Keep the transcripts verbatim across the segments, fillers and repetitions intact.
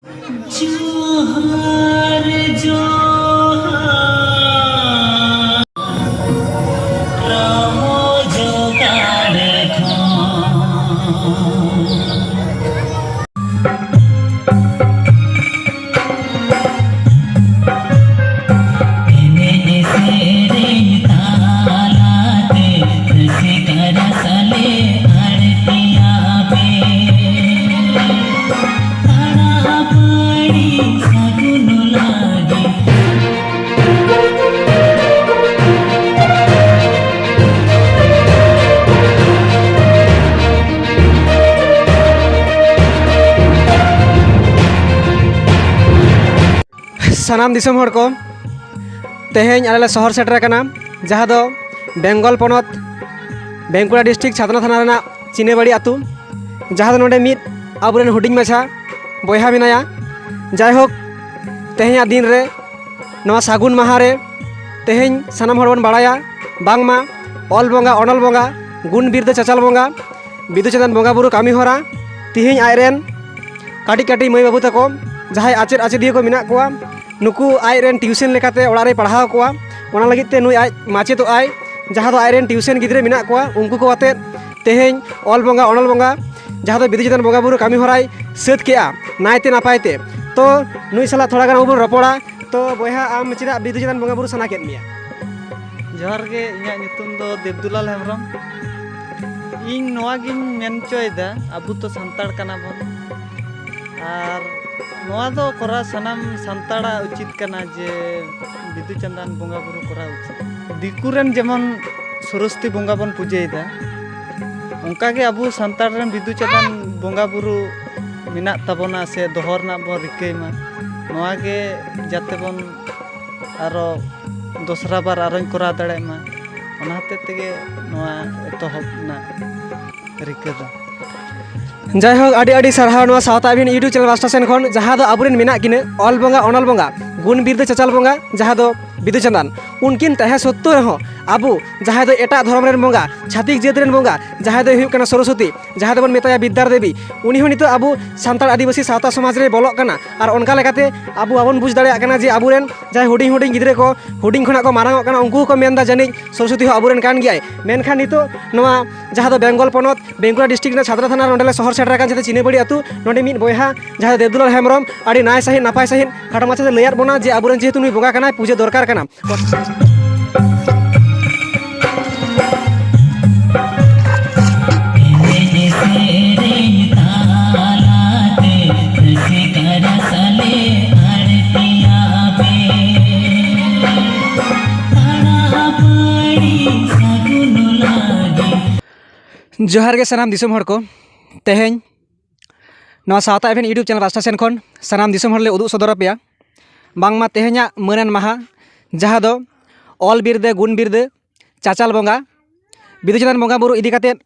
ᱡᱚᱦᱟᱨ, ᱡᱚᱦᱟᱨ, ᱨᱟᱢᱚ ᱡᱚᱜᱟᱲ ᱠᱷᱚᱱ᱾ ᱮᱱᱮᱡ ᱥᱮᱨᱮᱧ ᱛᱟᱞᱟᱛᱮ ᱨᱟᱹᱥᱠᱟᱹ ᱨᱟᱥᱟ ᱞᱮ ᱟᱹᱲᱛᱤᱭᱟ ᱯᱮ᱾ ᱛᱟᱲᱟᱯᱟᱹᱲᱤ ᱥᱟᱹᱜᱩᱱ ᱞᱟᱹᱜᱤᱫ᱾ ᱥᱟᱱᱟᱢ ᱫᱤᱥᱚᱢ ᱦᱚᱲ ᱠᱚ, ᱛᱮᱦᱮᱧ ᱟᱞᱮ ᱞᱮ ᱥᱚᱦᱚᱨ ᱥᱮᱴᱮᱨ ᱟᱠᱟᱱᱟ, ᱡᱟᱦᱟᱸ ᱫᱚ ᱵᱮᱝᱜᱚᱞ ᱯᱚᱱᱚᱛ ᱵᱟᱸᱠᱩᱲᱟ ᱰᱤᱥᱴᱨᱤᱠᱴ ᱪᱷᱟᱛᱱᱟ ᱛᱷᱟᱱᱟ ᱨᱮᱱᱟᱜ ᱪᱤᱱᱟᱹᱵᱟᱲᱤ ᱟᱹᱛᱩ, ᱡᱟᱦᱟᱸ ᱫᱚ ᱱᱚᱰᱮ ᱢᱤᱫ ᱟᱵᱚᱨᱮᱱ ᱦᱩᱰᱤᱧ ᱢᱟᱪᱷᱟ ᱵᱚᱭᱦᱟ ᱢᱮᱱᱟᱭᱟ᱾ ᱡᱟᱭᱦᱳᱠ, ᱛᱮᱦᱮᱧᱟᱜ ᱫᱤᱱ ᱨᱮ, ᱱᱚᱣᱟ ᱥᱟᱹᱜᱩᱱ ᱢᱟᱦᱟ ᱨᱮ, ᱛᱮᱦᱮᱧ ᱥᱟᱱᱟᱢ ᱦᱚᱲ ᱵᱚᱱ ᱵᱟᱲᱟᱭᱟ ᱵᱟᱝᱢᱟ ᱚᱞ ᱵᱚᱸᱜᱟ, ᱚᱱᱚᱞ ᱵᱚᱸᱜᱟ, ᱜᱩᱱ ᱵᱤᱨᱫᱟᱹ ᱪᱟᱪᱟᱞ ᱵᱚᱸᱜᱟ, ᱵᱤᱫᱩ ᱪᱟᱸᱫᱟᱱ ᱵᱚᱸᱜᱟ ᱵᱩᱨᱩ ᱠᱟᱹᱢᱤ ᱦᱚᱨᱟ ᱛᱮᱦᱮᱧ ᱟᱡ ᱨᱮᱱ ᱠᱟᱹᱴᱤᱡ ᱠᱟᱹᱴᱤᱡ ᱢᱟᱹᱭ ᱵᱟᱹᱵᱩ ᱛᱟᱠᱚ, ᱡᱟᱦᱟᱸᱭ ᱟᱪᱮᱫ ᱟᱪᱮᱫᱤᱭᱟᱹ ᱠᱚ ᱢᱮᱱᱟᱜ ᱠᱚᱣᱟ, ᱱᱩᱠᱩ ᱟᱡ ᱨᱮᱱ ᱴᱤᱭᱩᱥᱚᱱ ᱞᱮᱠᱟᱛᱮ ᱚᱲᱟᱜ ᱨᱮᱭ ᱯᱟᱲᱦᱟᱣ ᱠᱚᱣᱟ᱾ ᱚᱱᱟ ᱞᱟᱹᱜᱤᱫ ᱛᱮ ᱱᱩᱭ ᱟᱡ ᱢᱟᱪᱮᱫᱚᱜ ᱟᱭ, ᱡᱟᱦᱟᱸ ᱫᱚ ᱟᱡ ᱨᱮᱱ ᱴᱤᱭᱩᱥᱚᱱ ᱜᱤᱫᱽᱨᱟᱹ ᱢᱮᱱᱟᱜ ᱠᱚᱣᱟ, ᱩᱱᱠᱩ ᱠᱚ ᱟᱛᱮᱫ ᱛᱮᱦᱮᱧ ᱚᱞ ᱵᱚᱸᱜᱟ, ᱚᱱᱚᱞ ᱵᱚᱸᱜᱟ, ᱡᱟᱦᱟᱸ ᱫᱚ ᱵᱤᱫᱩ ᱪᱟᱸᱫᱟᱱ ᱵᱚᱸᱜᱟ ᱵᱩᱨᱩ ᱠᱟᱹᱢᱤ ᱦᱚᱨᱟᱭ ᱥᱟᱹᱛ ᱠᱮᱜᱼᱟ ᱱᱟᱭᱛᱮ ᱱᱟᱯᱟᱭ ᱛᱮ᱾ ᱛᱚ, ᱱᱩᱭ ᱥᱟᱞᱟᱜ ᱛᱷᱚᱲᱟ ᱜᱟᱱ ᱟᱵᱚ ᱵᱚᱱ ᱨᱚᱯᱚᱲᱟ᱾ ᱛᱚ ᱵᱚᱭᱦᱟ, ᱟᱢ ᱪᱮᱫᱟᱜ ᱵᱤᱫᱩ ᱪᱟᱸᱫᱟᱱ ᱵᱚᱸᱜᱟ ᱵᱩᱨᱩ ᱥᱟᱱᱟ ᱠᱮᱫ ᱢᱮᱭᱟ? ᱡᱚᱦᱟᱨ ᱜᱮ, ᱤᱧᱟᱹᱜ ᱧᱩᱛᱩᱢ ᱫᱚ ᱫᱮᱵᱽᱫᱩᱞᱟᱞ ᱦᱮᱢᱵᱨᱚᱢ᱾ ᱤᱧ ᱱᱚᱣᱟ ᱜᱤᱧ ᱢᱮᱱ ᱦᱚᱪᱚᱭᱮᱫᱟ, ᱟᱵᱚ ᱛᱚ ᱥᱟᱱᱛᱟᱲ ᱠᱟᱱᱟ ᱵᱚᱱ, ᱟᱨ ᱱᱚᱣᱟ ᱫᱚ ᱠᱚᱨᱟᱣ ᱥᱟᱱᱟᱢ ᱥᱟᱱᱛᱟᱲᱟᱜ ᱩᱪᱤᱛ ᱠᱟᱱᱟ ᱡᱮ ᱵᱤᱫᱩ ᱪᱟᱸᱫᱟᱱ ᱵᱚᱸᱜᱟ ᱵᱩᱨᱩ ᱠᱚᱨᱟᱣ ᱩᱪᱤᱛ᱾ ᱫᱤᱠᱩ ᱨᱮᱱ ᱡᱮᱢᱚᱱ ᱥᱚᱨᱚᱥᱚᱛᱤ ᱵᱚᱸᱜᱟ ᱵᱚᱱ ᱯᱩᱡᱟᱹᱭᱮᱫᱟ, ᱚᱱᱠᱟᱜᱮ ᱟᱵᱚ ᱥᱟᱱᱛᱟᱲ ᱨᱮᱱ ᱵᱤᱫᱩ ᱪᱟᱸᱫᱟᱱ ᱵᱚᱸᱜᱟ ᱵᱩᱨᱩ ᱢᱮᱱᱟᱜ ᱛᱟᱵᱚᱱᱟ ᱥᱮ ᱫᱚᱦᱚ ᱨᱮᱱᱟᱜ ᱵᱚᱱ ᱨᱤᱠᱟᱹᱭ ᱢᱟ᱾ ᱱᱚᱣᱟ ᱜᱮ ᱡᱟᱛᱮ ᱵᱚᱱ ᱟᱨᱚ ᱫᱚᱥᱨᱟ ᱵᱟᱨ ᱟᱨᱚᱧ ᱠᱚᱨᱟᱣ ᱫᱟᱲᱮᱭᱟᱜ ᱢᱟ, ᱚᱱᱟ ᱦᱚᱛᱮᱡ ᱛᱮᱜᱮ ᱱᱚᱣᱟ ᱮᱛᱚᱦᱚᱵ ᱨᱮᱱᱟᱜ ᱨᱤᱠᱟᱹ ᱫᱚ᱾ ᱡᱟᱭᱦᱳᱠ, ᱟᱹᱰᱤ ᱟᱹᱰᱤ ᱥᱟᱨᱦᱟᱣ ᱱᱚᱣᱟ ᱥᱟᱶᱛᱟ ᱟᱹᱵᱤᱱ YouTube ᱪᱮᱱᱮᱞ ᱯᱟᱥᱴᱟ ᱥᱮᱱ ᱠᱷᱚᱱ, ᱡᱟᱦᱟᱸ ᱫᱚ ᱟᱵᱚᱨᱮᱱ ᱢᱮᱱᱟᱜ ᱠᱤᱱᱟᱹ ᱚᱞ ᱵᱚᱸᱜᱟ, ᱚᱱᱚᱞ ᱵᱚᱸᱜᱟ, ᱜᱩᱱ ᱵᱤᱨᱫᱟᱹ ᱪᱟᱪᱟᱞ ᱵᱚᱸᱜᱟ, ᱡᱟᱦᱟᱸ ᱫᱚ ᱵᱤᱫᱩ ᱪᱟᱸᱫᱟᱱ, ᱩᱱᱠᱤᱱ ᱛᱟᱦᱮᱸ ᱥᱚᱛᱛᱮ ᱨᱮᱦᱚᱸ ᱟᱵᱚ ᱡᱟᱦᱟᱸᱭ ᱫᱚ ᱮᱴᱟᱜ ᱫᱷᱚᱨᱚᱢ ᱨᱮᱱ ᱵᱚᱸᱜᱟ, ᱪᱷᱟᱹᱛᱤᱠ ᱡᱟᱹᱛ ᱨᱮᱱ ᱵᱚᱸᱜᱟ, ᱡᱟᱦᱟᱸᱭ ᱫᱚᱭ ᱦᱩᱭᱩᱜ ᱠᱟᱱᱟ ᱥᱚᱨᱚᱥᱚᱛᱤ, ᱡᱟᱦᱟᱸᱭ ᱫᱚᱵᱚᱱ ᱢᱮᱛᱟᱭᱟ ᱵᱤᱫᱽᱫᱟ ᱫᱮᱵᱤ, ᱩᱱᱤ ᱦᱚᱸ ᱱᱤᱛᱚᱜ ᱟᱵᱚ ᱥᱟᱱᱛᱟᱲ ᱟᱹᱫᱤᱵᱟᱹᱥᱤ ᱥᱟᱶᱛᱟ ᱥᱚᱢᱟᱡᱽ ᱨᱮ ᱵᱚᱞᱚᱜ ᱠᱟᱱᱟ᱾ ᱟᱨ ᱚᱱᱠᱟ ᱞᱮᱠᱟᱛᱮ ᱟᱵᱚ ᱵᱟᱵᱚᱱ ᱵᱩᱡᱽ ᱫᱟᱲᱮᱭᱟᱜ ᱠᱟᱱᱟ ᱡᱮ ᱟᱵᱚᱨᱮᱱ ᱡᱟᱦᱟᱸᱭ ᱦᱩᱰᱤᱧ ᱦᱩᱰᱤᱧ ᱜᱤᱫᱽᱨᱟᱹ ᱠᱚ ᱦᱩᱰᱤᱧ ᱠᱷᱚᱱᱟᱜ ᱠᱚ ᱢᱟᱨᱟᱝ ᱚᱜ ᱠᱟᱱᱟ, ᱩᱱᱠᱩ ᱦᱚᱸᱠᱚ ᱢᱮᱱᱫᱟ ᱡᱟᱹᱱᱤᱡ ᱥᱚᱨᱚᱥᱚᱛᱤ ᱦᱚᱸ ᱟᱵᱚᱨᱮᱱ ᱠᱟᱱ ᱜᱮᱭᱟᱭ᱾ ᱢᱮᱱᱠᱷᱟᱱ ᱱᱤᱛᱚᱜ ᱱᱚᱣᱟ ᱡᱟᱦᱟᱸ ᱫᱚ ᱵᱮᱝᱜᱚᱞ ᱯᱚᱱᱚᱛ ᱵᱟᱸᱠᱩᱲᱟ ᱰᱤᱥᱴᱨᱤᱠᱴ ᱨᱮᱱᱟᱜ ᱪᱷᱟᱛᱨᱟ ᱛᱷᱟᱱᱟ ᱨᱮ ᱱᱚᱸᱰᱮ ᱞᱮ ᱥᱚᱦᱚᱨ ᱥᱮᱴᱮᱨ ᱟᱠᱟᱱ ᱡᱟᱦᱟᱸ ᱫᱚ ᱪᱤᱱᱟᱹᱵᱟᱹᱲᱤ ᱟᱹᱛᱩ, ᱱᱚᱸᱰᱮ ᱢᱤᱫ ᱵᱚᱭᱦᱟ ᱡᱟᱦᱟᱸ ᱫᱚ ᱫᱮᱵᱽᱫᱩᱞᱟᱞ ᱦᱮᱢᱵᱨᱚᱢ ᱟᱹᱰᱤ ᱱᱟᱭ ᱥᱟᱺᱦᱤᱡ ᱱᱟᱯᱟᱭ ᱥᱟᱺᱦᱤᱡ ᱠᱷᱟᱴᱚ ᱢᱟᱪᱷᱟᱛᱮ ᱞᱟᱹᱭᱟᱫ ᱵᱚᱱᱟ ᱡᱮ ᱟᱵᱚᱨᱮᱱ ᱡᱮᱦᱮᱛᱩ ᱱᱩᱭ ᱵᱚᱸᱜᱟ ᱠᱟᱱᱟᱭ, ᱯᱩᱡᱟᱹ ᱫᱚᱨᱠᱟᱨ ᱠᱟᱱᱟ᱾ ᱡᱚᱦᱟᱨ ᱜᱮ ᱥᱟᱱᱟᱢ ᱫᱤᱥᱚᱢ ᱦᱚᱲ ᱠᱚ᱾ ᱛᱮᱦᱮᱧ ᱱᱚᱣᱟ ᱥᱟᱶᱛᱟ ᱤᱵᱷᱮᱱᱴ YouTube ᱪᱮᱱᱮᱞ ᱯᱟᱥᱴᱟ ᱥᱮᱱ ᱠᱷᱚᱱ ᱥᱟᱱᱟᱢ ᱫᱤᱥᱚᱢ ᱦᱚᱲ ᱞᱮ ᱩᱫᱩᱜ ᱥᱚᱫᱚᱨ ᱟᱯᱮᱭᱟ ᱵᱟᱝᱢᱟ ᱛᱮᱦᱮᱧᱟᱜ ᱢᱟᱹᱱᱟᱱ ᱢᱟᱦᱟ, ᱡᱟᱦᱟᱸ ᱫᱚ ᱚᱞ ᱵᱤᱨᱫᱟᱹ, ᱜᱩᱱ ᱵᱤᱨᱫᱟᱹ, ᱪᱟᱪᱟᱞ ᱵᱚᱸᱜᱟ, ᱵᱤᱫᱩ ᱪᱟᱸᱫᱟᱱ ᱵᱚᱸᱜᱟ ᱵᱩᱨᱩ ᱤᱫᱤ ᱠᱟᱛᱮᱫ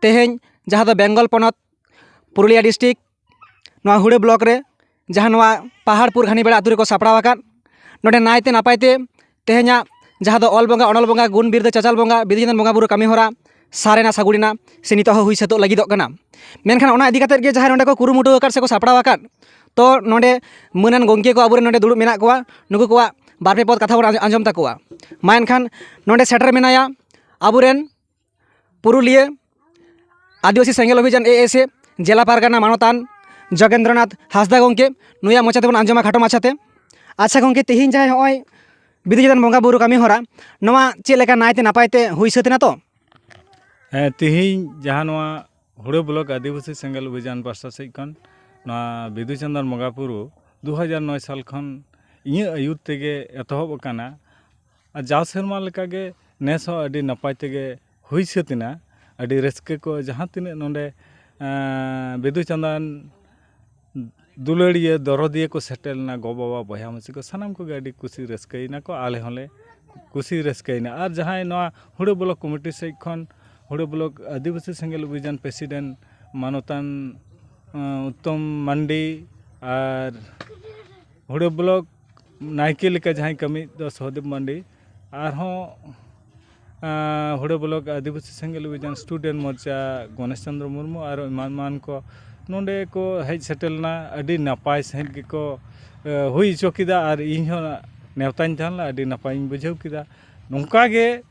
ᱛᱮᱦᱮᱧ ᱡᱟᱦᱟᱸ ᱫᱚ ᱵᱮᱝᱜᱚᱞ ᱯᱚᱱᱚᱛ ᱯᱩᱨᱩᱞᱤᱭᱟ ᱰᱤᱥᱴᱨᱤᱠᱴ ᱱᱚᱣᱟ ᱦᱩᱲᱟᱹ ᱵᱞᱚᱠ ᱨᱮ ᱡᱟᱦᱟᱸ ᱱᱚᱣᱟ ᱯᱟᱦᱟᱲᱯᱩᱨ ᱜᱷᱟᱱᱤᱵᱮᱲᱟ ᱟᱹᱛᱩ ᱨᱮᱠᱚ ᱥᱟᱯᱲᱟᱣ ᱟᱠᱟᱫ, ᱱᱚᱰᱮ ᱱᱟᱭᱛᱮ ᱱᱟᱯᱟᱭ ᱛᱮ ᱛᱮᱦᱮᱧᱟᱜ ᱡᱟᱦᱟᱸ ᱫᱚ ᱚᱞ ᱵᱚᱸᱜᱟ, ᱚᱱᱚᱞ ᱵᱚᱸᱜᱟ, ᱜᱩᱱ ᱵᱤᱨᱫᱟᱹ ᱪᱟᱪᱟᱞ ᱵᱚᱸᱜᱟ, ᱵᱤᱫᱩ ᱪᱟᱸᱫᱟᱱ ᱵᱚᱸᱜᱟ ᱵᱩᱨᱩ ᱠᱟᱹᱢᱤ ᱦᱚᱨᱟ ᱥᱟᱨᱮᱱᱟ, ᱥᱟᱹᱜᱩᱲᱮᱱᱟ, ᱥᱮ ᱱᱤᱛᱚᱜ ᱦᱚᱸ ᱦᱩᱭ ᱥᱟᱹᱛᱚᱜ ᱞᱟᱹᱜᱤᱫᱚᱜ ᱠᱟᱱᱟ᱾ ᱢᱮᱱᱠᱷᱟᱱ ᱚᱱᱟ ᱤᱫᱤ ᱠᱟᱛᱮᱫ ᱜᱮ ᱡᱟᱦᱟᱸᱭ ᱱᱚᱰᱮ ᱠᱚ ᱠᱩᱨᱩᱢᱩᱴᱩ ᱟᱠᱟᱫ ᱥᱮᱠᱚ ᱥᱟᱯᱲᱟᱣ ᱟᱠᱟᱫ, ᱛᱚ ᱱᱚᱰᱮ ᱢᱟᱹᱱᱟᱱ ᱜᱚᱢᱠᱮ ᱠᱚ ᱟᱵᱚᱨᱮᱱ ᱱᱚᱰᱮ ᱫᱩᱲᱩᱵ ᱢᱮᱱᱟᱜ ᱠᱚᱣᱟ, ᱱᱩᱠᱩ ᱠᱚᱣᱟᱜ ᱵᱟᱨ ᱯᱮ ᱯᱚᱫ ᱠᱟᱛᱷᱟ ᱵᱚᱱ ᱟᱸᱡᱚᱢ ᱛᱟᱠᱚᱣᱟ᱾ ᱢᱟ ᱮᱱᱠᱷᱟᱱ ᱱᱚᱰᱮ ᱥᱮᱴᱮᱨ ᱢᱮᱱᱟᱭᱟ ᱟᱵᱚᱨᱮᱱ ᱯᱩᱨᱩᱞᱤᱭᱟᱹ ᱟᱹᱫᱤᱵᱟᱹᱥᱤ ᱥᱮᱸᱜᱮᱞ ᱚᱵᱷᱤᱡᱟᱱ, ᱮ ᱮᱥ ᱮ, ᱡᱮᱞᱟ ᱯᱟᱨᱜᱟᱱᱟ ᱢᱟᱱᱚᱛᱟᱱ ᱡᱚᱜᱮᱱᱫᱨᱚᱱᱟᱛᱷ ᱦᱟᱸᱥᱫᱟ ᱜᱚᱢᱠᱮ, ᱱᱩᱭᱟᱜ ᱢᱚᱪᱟ ᱛᱮᱵᱚᱱ ᱟᱸᱡᱚᱢᱟ ᱠᱷᱟᱴᱚ ᱢᱟᱪᱷᱟᱛᱮ᱾ ᱟᱪᱪᱷᱟ ᱜᱚᱢᱠᱮ, ᱛᱮᱦᱮᱧ ᱡᱟᱦᱟᱸᱭ ᱦᱚᱸᱜᱼᱚᱭ ᱵᱤᱫᱩ ᱪᱟᱸᱫᱟᱱ ᱵᱚᱸᱜᱟ ᱵᱩᱨᱩ ᱠᱟᱹᱢᱤ ᱦᱚᱨᱟ, ᱱᱚᱣᱟ ᱪᱮᱫ ᱞᱮᱠᱟ ᱱᱟᱭᱛᱮ ᱱᱟᱯᱟᱭ ᱛᱮ ᱦᱩᱭ ᱥᱟᱹᱛ ᱮᱱᱟ ᱛᱚ? ᱦᱮᱸ, ᱛᱮᱦᱮᱧ ᱡᱟᱦᱟᱸ ᱱᱚᱣᱟ ᱦᱩᱲᱟᱹ ᱵᱞᱚᱠ ᱟᱹᱫᱤᱵᱟᱹᱥᱤ ᱥᱮᱸᱜᱮᱞ ᱚᱵᱷᱤᱡᱟᱱ ᱯᱟᱥᱴᱟ ᱥᱮᱫ ᱠᱷᱚᱱ ᱱᱚᱣᱟ ᱵᱤᱫᱩ ᱪᱟᱸᱫᱟᱱ ᱵᱚᱸᱜᱟ ᱵᱩᱨᱩ ᱫᱩ ᱦᱟᱡᱟᱨ ᱱᱚᱭ ᱥᱟᱞ ᱠᱷᱚᱱ ᱤᱧᱟᱹᱜ ᱟᱹᱭᱩᱨ ᱛᱮᱜᱮ ᱮᱛᱚᱦᱚᱵ ᱟᱠᱟᱱᱟ᱾ ᱟᱨ ᱡᱟᱣ ᱥᱮᱨᱢᱟ ᱞᱮᱠᱟᱜᱮ ᱱᱮᱥ ᱦᱚᱸ ᱟᱹᱰᱤ ᱱᱟᱯᱟᱭ ᱛᱮᱜᱮ ᱦᱩᱭ ᱥᱟᱹᱛ ᱮᱱᱟ᱾ ᱟᱹᱰᱤ ᱨᱟᱹᱥᱠᱟᱹ ᱠᱚ ᱡᱟᱦᱟᱸ ᱛᱤᱱᱟᱹᱜ ᱱᱚᱰᱮ, ᱮᱸ, ᱵᱤᱫᱩ ᱪᱟᱸᱫᱟᱱ ᱫᱩᱞᱟᱹᱲᱤᱭᱟᱹ ᱫᱚᱨᱚᱫᱤᱭᱟᱹ ᱠᱚ ᱥᱮᱴᱮᱨ ᱞᱮᱱᱟ, ᱜᱚ ᱵᱟᱵᱟ ᱵᱚᱭᱦᱟ ᱢᱤᱥᱤ ᱠᱚ ᱥᱟᱱᱟᱢ ᱠᱚᱜᱮ ᱟᱹᱰᱤ ᱠᱩᱥᱤ ᱨᱟᱹᱥᱠᱟᱹᱭᱮᱱᱟ ᱠᱚ, ᱟᱞᱮ ᱦᱚᱸᱞᱮ ᱠᱩᱥᱤ ᱨᱟᱹᱥᱠᱟᱹᱭᱮᱱᱟ᱾ ᱟᱨ ᱡᱟᱦᱟᱸᱭ ᱱᱚᱣᱟ ᱦᱩᱲᱟᱹ ᱵᱞᱚᱠ ᱠᱚᱢᱤᱴᱤ ᱥᱮᱫ ᱠᱷᱚᱱ ᱦᱩᱲᱟᱹ ᱵᱞᱚᱠ ᱟᱹᱫᱤᱵᱟᱹᱥᱤ ᱥᱮᱸᱜᱮᱞ ᱚᱵᱷᱤᱡᱟᱱ ᱯᱨᱮᱥᱤᱰᱮᱱᱴ ᱢᱟᱱᱚᱛᱟᱱ, ᱮᱸ, ᱩᱛᱛᱚᱢ ᱢᱟᱱᱰᱤ ᱟᱨ ᱦᱩᱲᱟᱹ ᱵᱞᱚᱠ ᱱᱟᱭᱠᱮ ᱞᱮᱠᱟ ᱡᱟᱦᱟᱸᱭ ᱠᱟᱹᱢᱤ ᱫᱚ ᱥᱚᱦᱚᱫᱮᱵ ᱢᱟᱱᱰᱤ, ᱟᱨᱦᱚᱸ ᱟᱸ, ᱦᱩᱲᱟᱹ ᱵᱞᱚᱠ ᱟᱹᱫᱤᱵᱟᱹᱥᱤ ᱥᱮᱸᱜᱮᱞ ᱚᱵᱷᱤᱡᱟᱱ ᱥᱴᱩᱰᱮᱱᱴ ᱢᱳᱨᱪᱟ ᱜᱚᱱᱮᱥ ᱪᱚᱸᱫᱽᱨᱚ ᱢᱩᱨᱢᱩ ᱟᱨ ᱮᱢᱟᱱ ᱮᱢᱟᱱ ᱠᱚ ᱱᱚᱰᱮ ᱠᱚ ᱦᱮᱡ ᱥᱮᱴᱮᱨ ᱞᱮᱱᱟ᱾ ᱟᱹᱰᱤ ᱱᱟᱯᱟᱭ ᱥᱟᱺᱦᱤᱡ ᱜᱮᱠᱚ ᱮ, ᱦᱩᱭ ᱦᱚᱪᱚ ᱠᱮᱫᱟ ᱟᱨ ᱤᱧ ᱦᱚᱸ ᱱᱮᱣᱛᱟᱧ ᱛᱟᱦᱮᱸ ᱞᱮᱱᱟ, ᱟᱹᱰᱤ ᱱᱟᱯᱟᱭᱤᱧ ᱵᱩᱡᱷᱟᱹᱣ ᱠᱮᱫᱟ᱾ ᱱᱚᱝᱠᱟ ᱜᱮ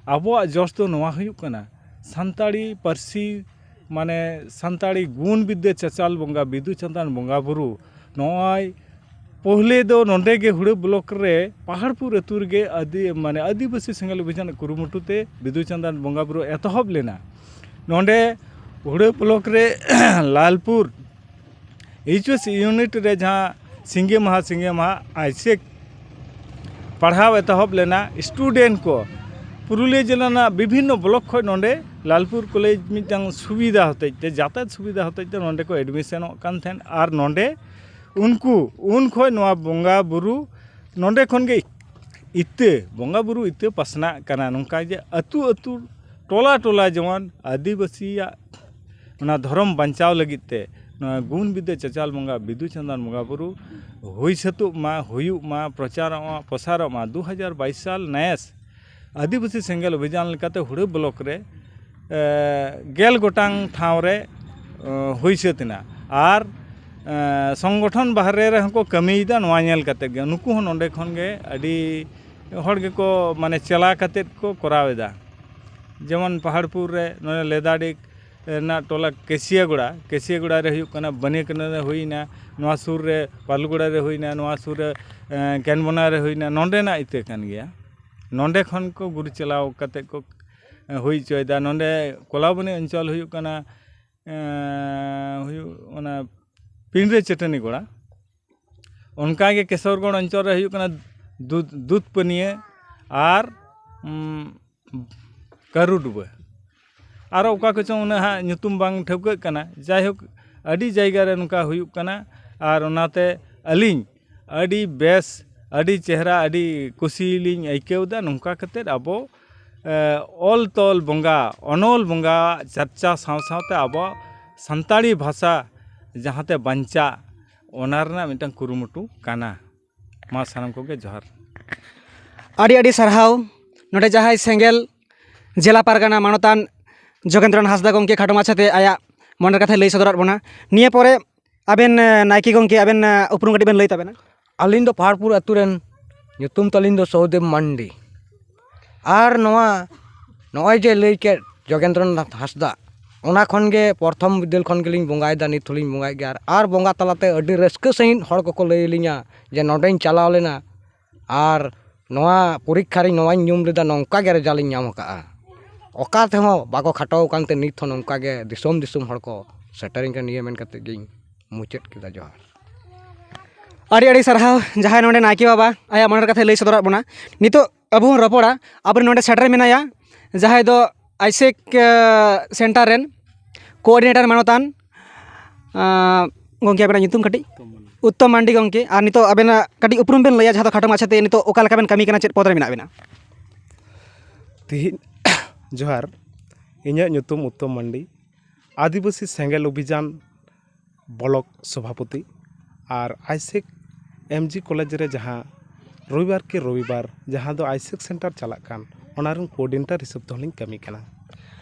ᱟᱵᱚᱣᱟᱜ ᱡᱚᱥ ᱫᱚ ᱱᱚᱣᱟ ᱦᱩᱭᱩᱜ ᱠᱟᱱᱟ, ᱥᱟᱱᱛᱟᱲᱤ ᱯᱟᱹᱨᱥᱤ, ᱢᱟᱱᱮ ᱥᱟᱱᱛᱟᱲᱤ ᱜᱩᱱ ᱵᱤᱫᱽᱫᱟᱹ ᱪᱟᱪᱟᱞ ᱵᱚᱸᱜᱟ ᱵᱤᱫᱩ ᱪᱟᱸᱫᱟᱱ ᱵᱚᱸᱜᱟ ᱵᱩᱨᱩ, ᱱᱚᱜᱼᱚᱭ ᱯᱳᱦᱞᱮ ᱫᱚ ᱱᱚᱰᱮ ᱜᱮ ᱦᱩᱲᱟᱹ ᱵᱞᱚᱠ ᱨᱮ ᱯᱟᱦᱟᱲᱯᱩᱨ ᱟᱹᱛᱩ ᱨᱮᱜᱮ ᱟᱹᱫᱤ-, ᱢᱟᱱᱮ ᱟᱹᱫᱤᱵᱟᱹᱥᱤ ᱥᱮᱸᱜᱮᱞ ᱚᱵᱷᱤᱡᱟᱱ ᱠᱩᱨᱩᱢᱩᱴᱩ ᱛᱮ ᱵᱤᱫᱩ ᱪᱟᱸᱫᱟᱱ ᱵᱚᱸᱜᱟ ᱵᱩᱨᱩ ᱮᱛᱚᱦᱚᱵ ᱞᱮᱱᱟ᱾ ᱱᱚᱰᱮ ᱦᱩᱲᱟᱹ ᱵᱞᱚᱠ ᱨᱮ ᱞᱟᱞᱯᱩᱨ ᱮᱭᱤᱪ ᱮᱥ ᱤᱭᱩᱱᱤᱴ ᱨᱮ ᱡᱟᱦᱟᱸ ᱥᱤᱸᱜᱮ ᱢᱟᱦᱟ ᱥᱤᱸᱜᱮ ᱢᱟᱦᱟ ᱟᱭᱥᱮᱠ ᱯᱟᱲᱦᱟᱣ ᱮᱛᱚᱦᱚᱵ ᱞᱮᱱᱟ, ᱥᱴᱩᱰᱮᱱᱴ ᱠᱚ ᱯᱩᱨᱩᱞᱤᱭᱟᱹ ᱡᱮᱞᱟ ᱨᱮᱱᱟᱜ ᱵᱤᱵᱷᱤᱱᱱᱚ ᱵᱞᱚᱠ ᱠᱷᱚᱱ ᱱᱚᱰᱮ ᱞᱟᱞᱯᱩᱨ ᱠᱚᱞᱮᱡᱽ ᱢᱤᱫᱴᱟᱝ ᱥᱩᱵᱤᱫᱷᱟ ᱦᱚᱛᱮᱡ ᱛᱮ, ᱡᱟᱛᱟᱭᱟᱛ ᱥᱩᱵᱤᱫᱷᱟ ᱦᱚᱛᱮᱡ ᱛᱮ ᱱᱚᱰᱮ ᱠᱚ ᱮᱰᱢᱤᱥᱚᱱᱚᱜ ᱠᱟᱱ ᱛᱟᱦᱮᱸᱫ᱾ ᱟᱨ ᱱᱚᱰᱮ ᱩᱱᱠᱩ ᱩᱱ ᱠᱷᱚᱱ ᱱᱚᱣᱟ ᱵᱚᱸᱜᱟ ᱵᱩᱨᱩ ᱱᱚᱰᱮ ᱠᱷᱚᱱ ᱜᱮ ᱤᱛᱟᱹ, ᱵᱚᱸᱜᱟ ᱵᱩᱨᱩ ᱤᱛᱟᱹ ᱯᱟᱥᱱᱟᱜ ᱠᱟᱱᱟ᱾ ᱱᱚᱝᱠᱟ ᱡᱮ ᱟᱹᱛᱩ ᱟᱹᱛᱩ, ᱴᱚᱞᱟ ᱴᱚᱞᱟ ᱡᱮᱢᱚᱱ ᱟᱹᱫᱤᱵᱟᱹᱥᱤᱭᱟᱜ ᱚᱱᱟ ᱫᱷᱚᱨᱚᱢ ᱵᱟᱧᱪᱟᱣ ᱞᱟᱹᱜᱤᱫ ᱛᱮ ᱱᱚᱣᱟ ᱜᱩᱱ ᱵᱤᱫᱽᱫᱟᱹ ᱪᱟᱪᱟᱞ ᱵᱚᱸᱜᱟ ᱵᱤᱫᱩ ᱪᱟᱸᱫᱟᱱ ᱵᱚᱸᱜᱟ ᱵᱩᱨᱩ ᱦᱩᱭ ᱥᱟᱹᱛᱚᱜ ᱢᱟ, ᱦᱩᱭᱩᱜ ᱢᱟ, ᱯᱨᱚᱪᱟᱨᱚᱜ ᱢᱟ, ᱯᱨᱚᱥᱟᱨᱚᱜ ᱢᱟ᱾ ᱫᱩ ᱦᱟᱡᱟᱨ ᱵᱟᱭᱤᱥ ᱥᱟᱞ ᱱᱮᱥ ᱟᱹᱫᱤᱵᱟᱹᱥᱤ ᱥᱮᱸᱜᱮᱞ ᱚᱵᱷᱤᱡᱟᱱ ᱞᱮᱠᱟᱛᱮ ᱦᱩᱲᱟᱹ ᱵᱞᱚᱠ ᱨᱮ, ᱮ, ᱜᱮᱞ ᱜᱚᱴᱟᱝ ᱴᱷᱟᱶ ᱨᱮ, ᱮ, ᱦᱩᱭ ᱥᱟᱹᱛ ᱮᱱᱟ᱾ ᱟᱨ, ᱮ, ᱥᱚᱝᱜᱚᱴᱷᱚᱱ ᱵᱟᱦᱨᱮ ᱨᱮᱦᱚᱸ ᱠᱚ ᱠᱟᱹᱢᱤᱭᱮᱫᱟ᱾ ᱱᱚᱣᱟ ᱧᱮᱞ ᱠᱟᱛᱮ ᱜᱮ ᱱᱩᱠᱩ ᱦᱚᱸ ᱱᱚᱰᱮ ᱠᱷᱚᱱ ᱜᱮ ᱟᱹᱰᱤ ᱦᱚᱲ ᱜᱮᱠᱚ, ᱢᱟᱱᱮ, ᱪᱟᱞᱟᱣ ᱠᱟᱛᱮ ᱠᱚ ᱠᱚᱨᱟᱣ ᱮᱫᱟ᱾ ᱡᱮᱢᱚᱱ ᱯᱟᱦᱟᱲᱯᱩᱨ ᱨᱮ, ᱱᱚᱰᱮ ᱞᱮᱫᱟᱰᱤ ᱨᱮᱱᱟᱜ ᱴᱚᱞᱟ ᱠᱮᱥᱤᱭᱟᱜᱚᱲᱟ, ᱠᱮᱥᱤᱭᱟᱜᱚᱲᱟ ᱨᱮ ᱦᱩᱭᱩᱜ ᱠᱟᱱᱟ, ᱵᱟᱹᱱᱤᱭᱟᱹᱠᱟᱹᱱᱟᱹ ᱨᱮ ᱦᱩᱭᱱᱟ, ᱱᱚᱣᱟ ᱥᱩᱨ ᱨᱮ ᱯᱟᱞᱩᱜᱚᱲᱟ ᱨᱮ ᱦᱩᱭᱱᱟ, ᱱᱚᱣᱟ ᱥᱩᱨ ᱨᱮ, ᱮ, ᱠᱮᱱᱵᱚᱱᱟ ᱨᱮ ᱦᱩᱭᱱᱟ, ᱱᱚᱰᱮᱱᱟᱜ ᱤᱛᱟᱹ ᱠᱟᱱ ᱜᱮᱭᱟ᱾ ᱱᱚᱰᱮ ᱠᱷᱚᱱ ᱠᱚ ᱜᱩᱨ ᱪᱟᱞᱟᱣ ᱠᱟᱛᱮ ᱠᱚ, ᱮ, ᱦᱩᱭ ᱦᱚᱪᱚᱭᱮᱫᱟ᱾ ᱱᱚᱰᱮ ᱠᱚᱞᱟᱵᱚᱱᱤ ᱚᱧᱪᱚᱞ ᱦᱩᱭᱩᱜ ᱠᱟᱱᱟ, ᱮ, ᱦᱩᱭᱩᱜ ᱚᱱᱟ ᱯᱤᱸᱰᱨᱟᱹ ᱪᱟᱹᱴᱟᱹᱱᱤ ᱜᱚᱲᱟ᱾ ᱚᱱᱠᱟᱜᱮ ᱠᱮᱥᱚᱨᱜᱚᱲ ᱚᱧᱪᱚᱞ ᱨᱮ ᱦᱩᱭᱩᱜ ᱠᱟᱱᱟ ᱫᱩᱫ-, ᱫᱩᱫᱽᱯᱟᱹᱱᱤᱭᱟᱹ ᱟᱨ, ᱩᱢ, ᱠᱟᱹᱨᱩᱰᱩᱵᱟᱹ᱾ ᱟᱨᱚ ᱚᱠᱟ ᱠᱚᱪᱚᱝ ᱩᱱᱟᱹᱜ ᱦᱟᱸᱜ ᱧᱩᱛᱩᱢ ᱵᱟᱝ ᱴᱷᱟᱹᱣᱠᱟᱹᱜ ᱠᱟᱱᱟ᱾ ᱡᱟᱭᱦᱳᱠ, ᱟᱹᱰᱤ ᱡᱟᱭᱜᱟ ᱨᱮ ᱱᱚᱝᱠᱟ ᱦᱩᱭᱩᱜ ᱠᱟᱱᱟ᱾ ᱟᱨ ᱚᱱᱟᱛᱮ ᱟᱹᱞᱤᱧ ᱟᱹᱰᱤ ᱵᱮᱥ, ᱟᱹᱰᱤ ᱪᱮᱦᱨᱟ, ᱟᱹᱰᱤ ᱠᱩᱥᱤ ᱞᱤᱧ ᱟᱹᱭᱠᱟᱹᱣ ᱮᱫᱟ᱾ ᱱᱚᱝᱠᱟ ᱠᱟᱛᱮᱫ ᱟᱵᱚ, ᱮ, ᱚᱞ ᱛᱚᱞ ᱵᱚᱸᱜᱟ, ᱚᱱᱚᱞ ᱵᱚᱸᱜᱟ ᱪᱟᱨᱪᱟ ᱥᱟᱶ ᱥᱟᱶᱛᱮ ᱟᱵᱚᱣᱟᱜ ᱥᱟᱱᱛᱟᱲᱤ ᱵᱷᱟᱥᱟ ᱡᱟᱦᱟᱸᱛᱮ ᱵᱟᱧᱪᱟᱜ, ᱚᱱᱟ ᱨᱮᱱᱟᱜ ᱢᱤᱫᱴᱟᱝ ᱠᱩᱨᱩᱢᱩᱴᱩ ᱠᱟᱱᱟ᱾ ᱢᱟ ᱥᱟᱱᱟᱢ ᱠᱚᱜᱮ ᱡᱚᱦᱟᱨ᱾ ᱟᱹᱰᱤ ᱟᱹᱰᱤ ᱥᱟᱨᱦᱟᱣ᱾ ᱱᱚᱰᱮ ᱡᱟᱦᱟᱸᱭ ᱥᱮᱸᱜᱮᱞ ᱡᱮᱞᱟ ᱯᱟᱨᱜᱟᱱᱟ ᱢᱟᱱᱚᱛᱟᱱ ᱡᱳᱜᱮᱱᱫᱨᱚᱱ ᱦᱟᱸᱥᱫᱟ ᱜᱚᱢᱠᱮ ᱠᱷᱟᱴᱚ ᱢᱟᱪᱷᱟᱛᱮ ᱟᱭᱟᱜ ᱢᱚᱱᱮᱨ ᱠᱟᱛᱷᱟᱭ ᱞᱟᱹᱭ ᱥᱚᱫᱚᱨᱟᱫ ᱵᱚᱱᱟ᱾ ᱱᱤᱭᱟᱹ ᱯᱚᱨᱮ ᱟᱵᱮᱱ ᱱᱟᱭᱠᱮ ᱜᱚᱢᱠᱮ ᱟᱵᱮᱱ ᱩᱯᱨᱩᱢ ᱠᱟᱹᱴᱤᱡ ᱵᱮᱱ ᱞᱟᱹᱭ ᱛᱟᱵᱮᱱᱟ᱾ ᱟᱹᱞᱤᱧ ᱫᱚ ᱯᱟᱦᱟᱲᱯᱩᱨ ᱟᱹᱛᱩ ᱨᱮᱱ, ᱧᱩᱛᱩᱢ ᱛᱟᱹᱞᱤᱧ ᱫᱚ ᱥᱚᱦᱚᱫᱮᱵ ᱢᱟᱱᱰᱤ᱾ ᱟᱨ ᱱᱚᱣᱟ ᱱᱚᱜᱼᱚᱭ ᱡᱮ ᱞᱟᱹᱭ ᱠᱮᱫ ᱡᱳᱜᱮᱱᱫᱨᱚᱱᱟᱛᱷ ᱦᱟᱸᱥᱫᱟ, ᱚᱱᱟ ᱠᱷᱚᱱ ᱜᱮ ᱯᱨᱚᱛᱷᱚᱢ ᱵᱤᱫᱟᱹᱞ ᱠᱷᱚᱱ ᱜᱮᱞᱤᱧ ᱵᱚᱸᱜᱟᱭᱮᱫᱟ, ᱱᱤᱛ ᱦᱚᱸᱞᱤᱧ ᱵᱚᱸᱜᱟᱭᱮᱫ ᱜᱮᱭᱟ᱾ ᱟᱨ, ᱟᱨ ᱵᱚᱸᱜᱟ ᱛᱟᱞᱟᱛᱮ ᱟᱹᱰᱤ ᱨᱟᱹᱥᱠᱟᱹ ᱥᱟᱺᱦᱤᱡ ᱦᱚᱲ ᱠᱚᱠᱚ ᱞᱟᱹᱭ ᱟᱹᱞᱤᱧᱟ ᱡᱮ ᱱᱚᱰᱮᱧ ᱪᱟᱞᱟᱣ ᱞᱮᱱᱟ ᱟᱨ ᱱᱚᱣᱟ ᱯᱚᱨᱤᱠᱠᱷᱟ ᱨᱮ ᱱᱚᱣᱟᱧ ᱧᱩᱢ ᱞᱮᱫᱟ, ᱱᱚᱝᱠᱟ ᱜᱮ ᱨᱮᱡᱟᱞᱴ ᱤᱧ ᱧᱟᱢ ᱟᱠᱟᱫᱼᱟ᱾ ᱚᱠᱟ ᱛᱮᱦᱚᱸ ᱵᱟᱠᱚ ᱠᱷᱟᱴᱚ ᱟᱠᱟᱱ ᱛᱮ ᱱᱤᱛ ᱦᱚᱸ ᱱᱚᱝᱠᱟ ᱜᱮ ᱫᱤᱥᱚᱢ ᱫᱤᱥᱚᱢ ᱦᱚᱲ ᱠᱚ ᱥᱮᱴᱮᱨᱤᱧ ᱠᱟᱱᱟ᱾ ᱱᱤᱭᱟᱹ ᱢᱮᱱ ᱠᱟᱛᱮ ᱜᱤᱧ ᱢᱩᱪᱟᱹᱫ ᱠᱮᱫᱟ᱾ ᱡᱚᱦᱟᱨ᱾ ᱟᱹᱰᱤ ᱟᱹᱰᱤ ᱥᱟᱨᱦᱟᱣ ᱡᱟᱦᱟᱸᱭ ᱱᱚᱰᱮ ᱱᱟᱭᱠᱮ ᱵᱟᱵᱟ ᱟᱭᱟᱜ ᱢᱚᱱᱮᱨ ᱠᱟᱛᱷᱟᱭ ᱞᱟᱹᱭ ᱥᱚᱫᱚᱨᱟᱫ ᱵᱚᱱᱟ᱾ ᱱᱤᱛᱚᱜ ᱟᱵᱚ ᱵᱚᱱ ᱨᱚᱯᱚᱲᱟ, ᱟᱵᱚᱨᱮᱱ ᱱᱚᱰᱮ ᱥᱮᱴᱮᱨ ᱢᱮᱱᱟᱭᱟ ᱡᱟᱦᱟᱸᱭ ᱫᱚ ᱟᱭᱥᱮᱠ ᱥᱮᱱᱴᱟᱨ ᱨᱮᱱ ᱠᱳᱚᱨᱰᱤᱱᱮᱴᱟᱨ ᱢᱟᱱᱚᱛᱟᱱ ᱜᱚᱢᱠᱮ, ᱟᱵᱮᱱᱟᱜ ᱧᱩᱛᱩᱢ ᱠᱟᱹᱴᱤᱡ? ᱩᱛᱛᱚᱢ ᱢᱟᱱᱰᱤ ᱜᱚᱢᱠᱮ᱾ ᱟᱨ ᱱᱤᱛᱚᱜ ᱟᱵᱮᱱᱟᱜ ᱠᱟᱹᱴᱤᱡ ᱩᱯᱨᱩᱢ ᱵᱮᱱ ᱞᱟᱹᱭᱟ, ᱡᱟᱦᱟᱸ ᱫᱚ ᱠᱷᱟᱴᱚ ᱢᱟᱪᱷᱟᱛᱮ ᱱᱤᱛᱚᱜ ᱚᱠᱟ ᱞᱮᱠᱟ ᱵᱮᱱ ᱠᱟᱹᱢᱤ ᱠᱟᱱᱟ, ᱪᱮᱫ ᱯᱚᱫᱽ ᱨᱮ ᱢᱮᱱᱟᱜ ᱵᱮᱱᱟ? ᱛᱤᱦᱤᱧ ᱡᱚᱦᱟᱨ, ᱤᱧᱟᱹᱜ ᱧᱩᱛᱩᱢ ᱩᱛᱛᱚᱢ ᱢᱟᱱᱰᱤ᱾ ᱟᱹᱫᱤᱵᱟᱹᱥᱤ ᱥᱮᱸᱜᱮᱞ ᱚᱵᱷᱤᱡᱟᱱ ᱵᱞᱚᱠ ᱥᱚᱵᱷᱟᱯᱚᱛᱤ ᱟᱨ ᱟᱭᱥᱮᱠ ᱮᱢᱡᱤ ᱠᱚᱞᱮᱡᱽ ᱨᱮ ᱡᱟᱦᱟᱸ ᱨᱚᱵᱤᱵᱟᱨ ᱠᱮ ᱨᱚᱵᱤᱵᱟᱨ ᱡᱟᱦᱟᱸ ᱫᱚ ᱟᱭᱥᱮᱠ ᱥᱮᱱᱴᱟᱨ ᱪᱟᱞᱟᱜ ᱠᱟᱱ, ᱚᱱᱟ ᱨᱮᱱ ᱠᱳᱚᱨᱰᱤᱱᱮᱴᱟᱨ ᱦᱤᱥᱟᱹᱵ ᱛᱮᱦᱚᱸᱞᱤᱧ ᱠᱟᱹᱢᱤ ᱠᱟᱱᱟ᱾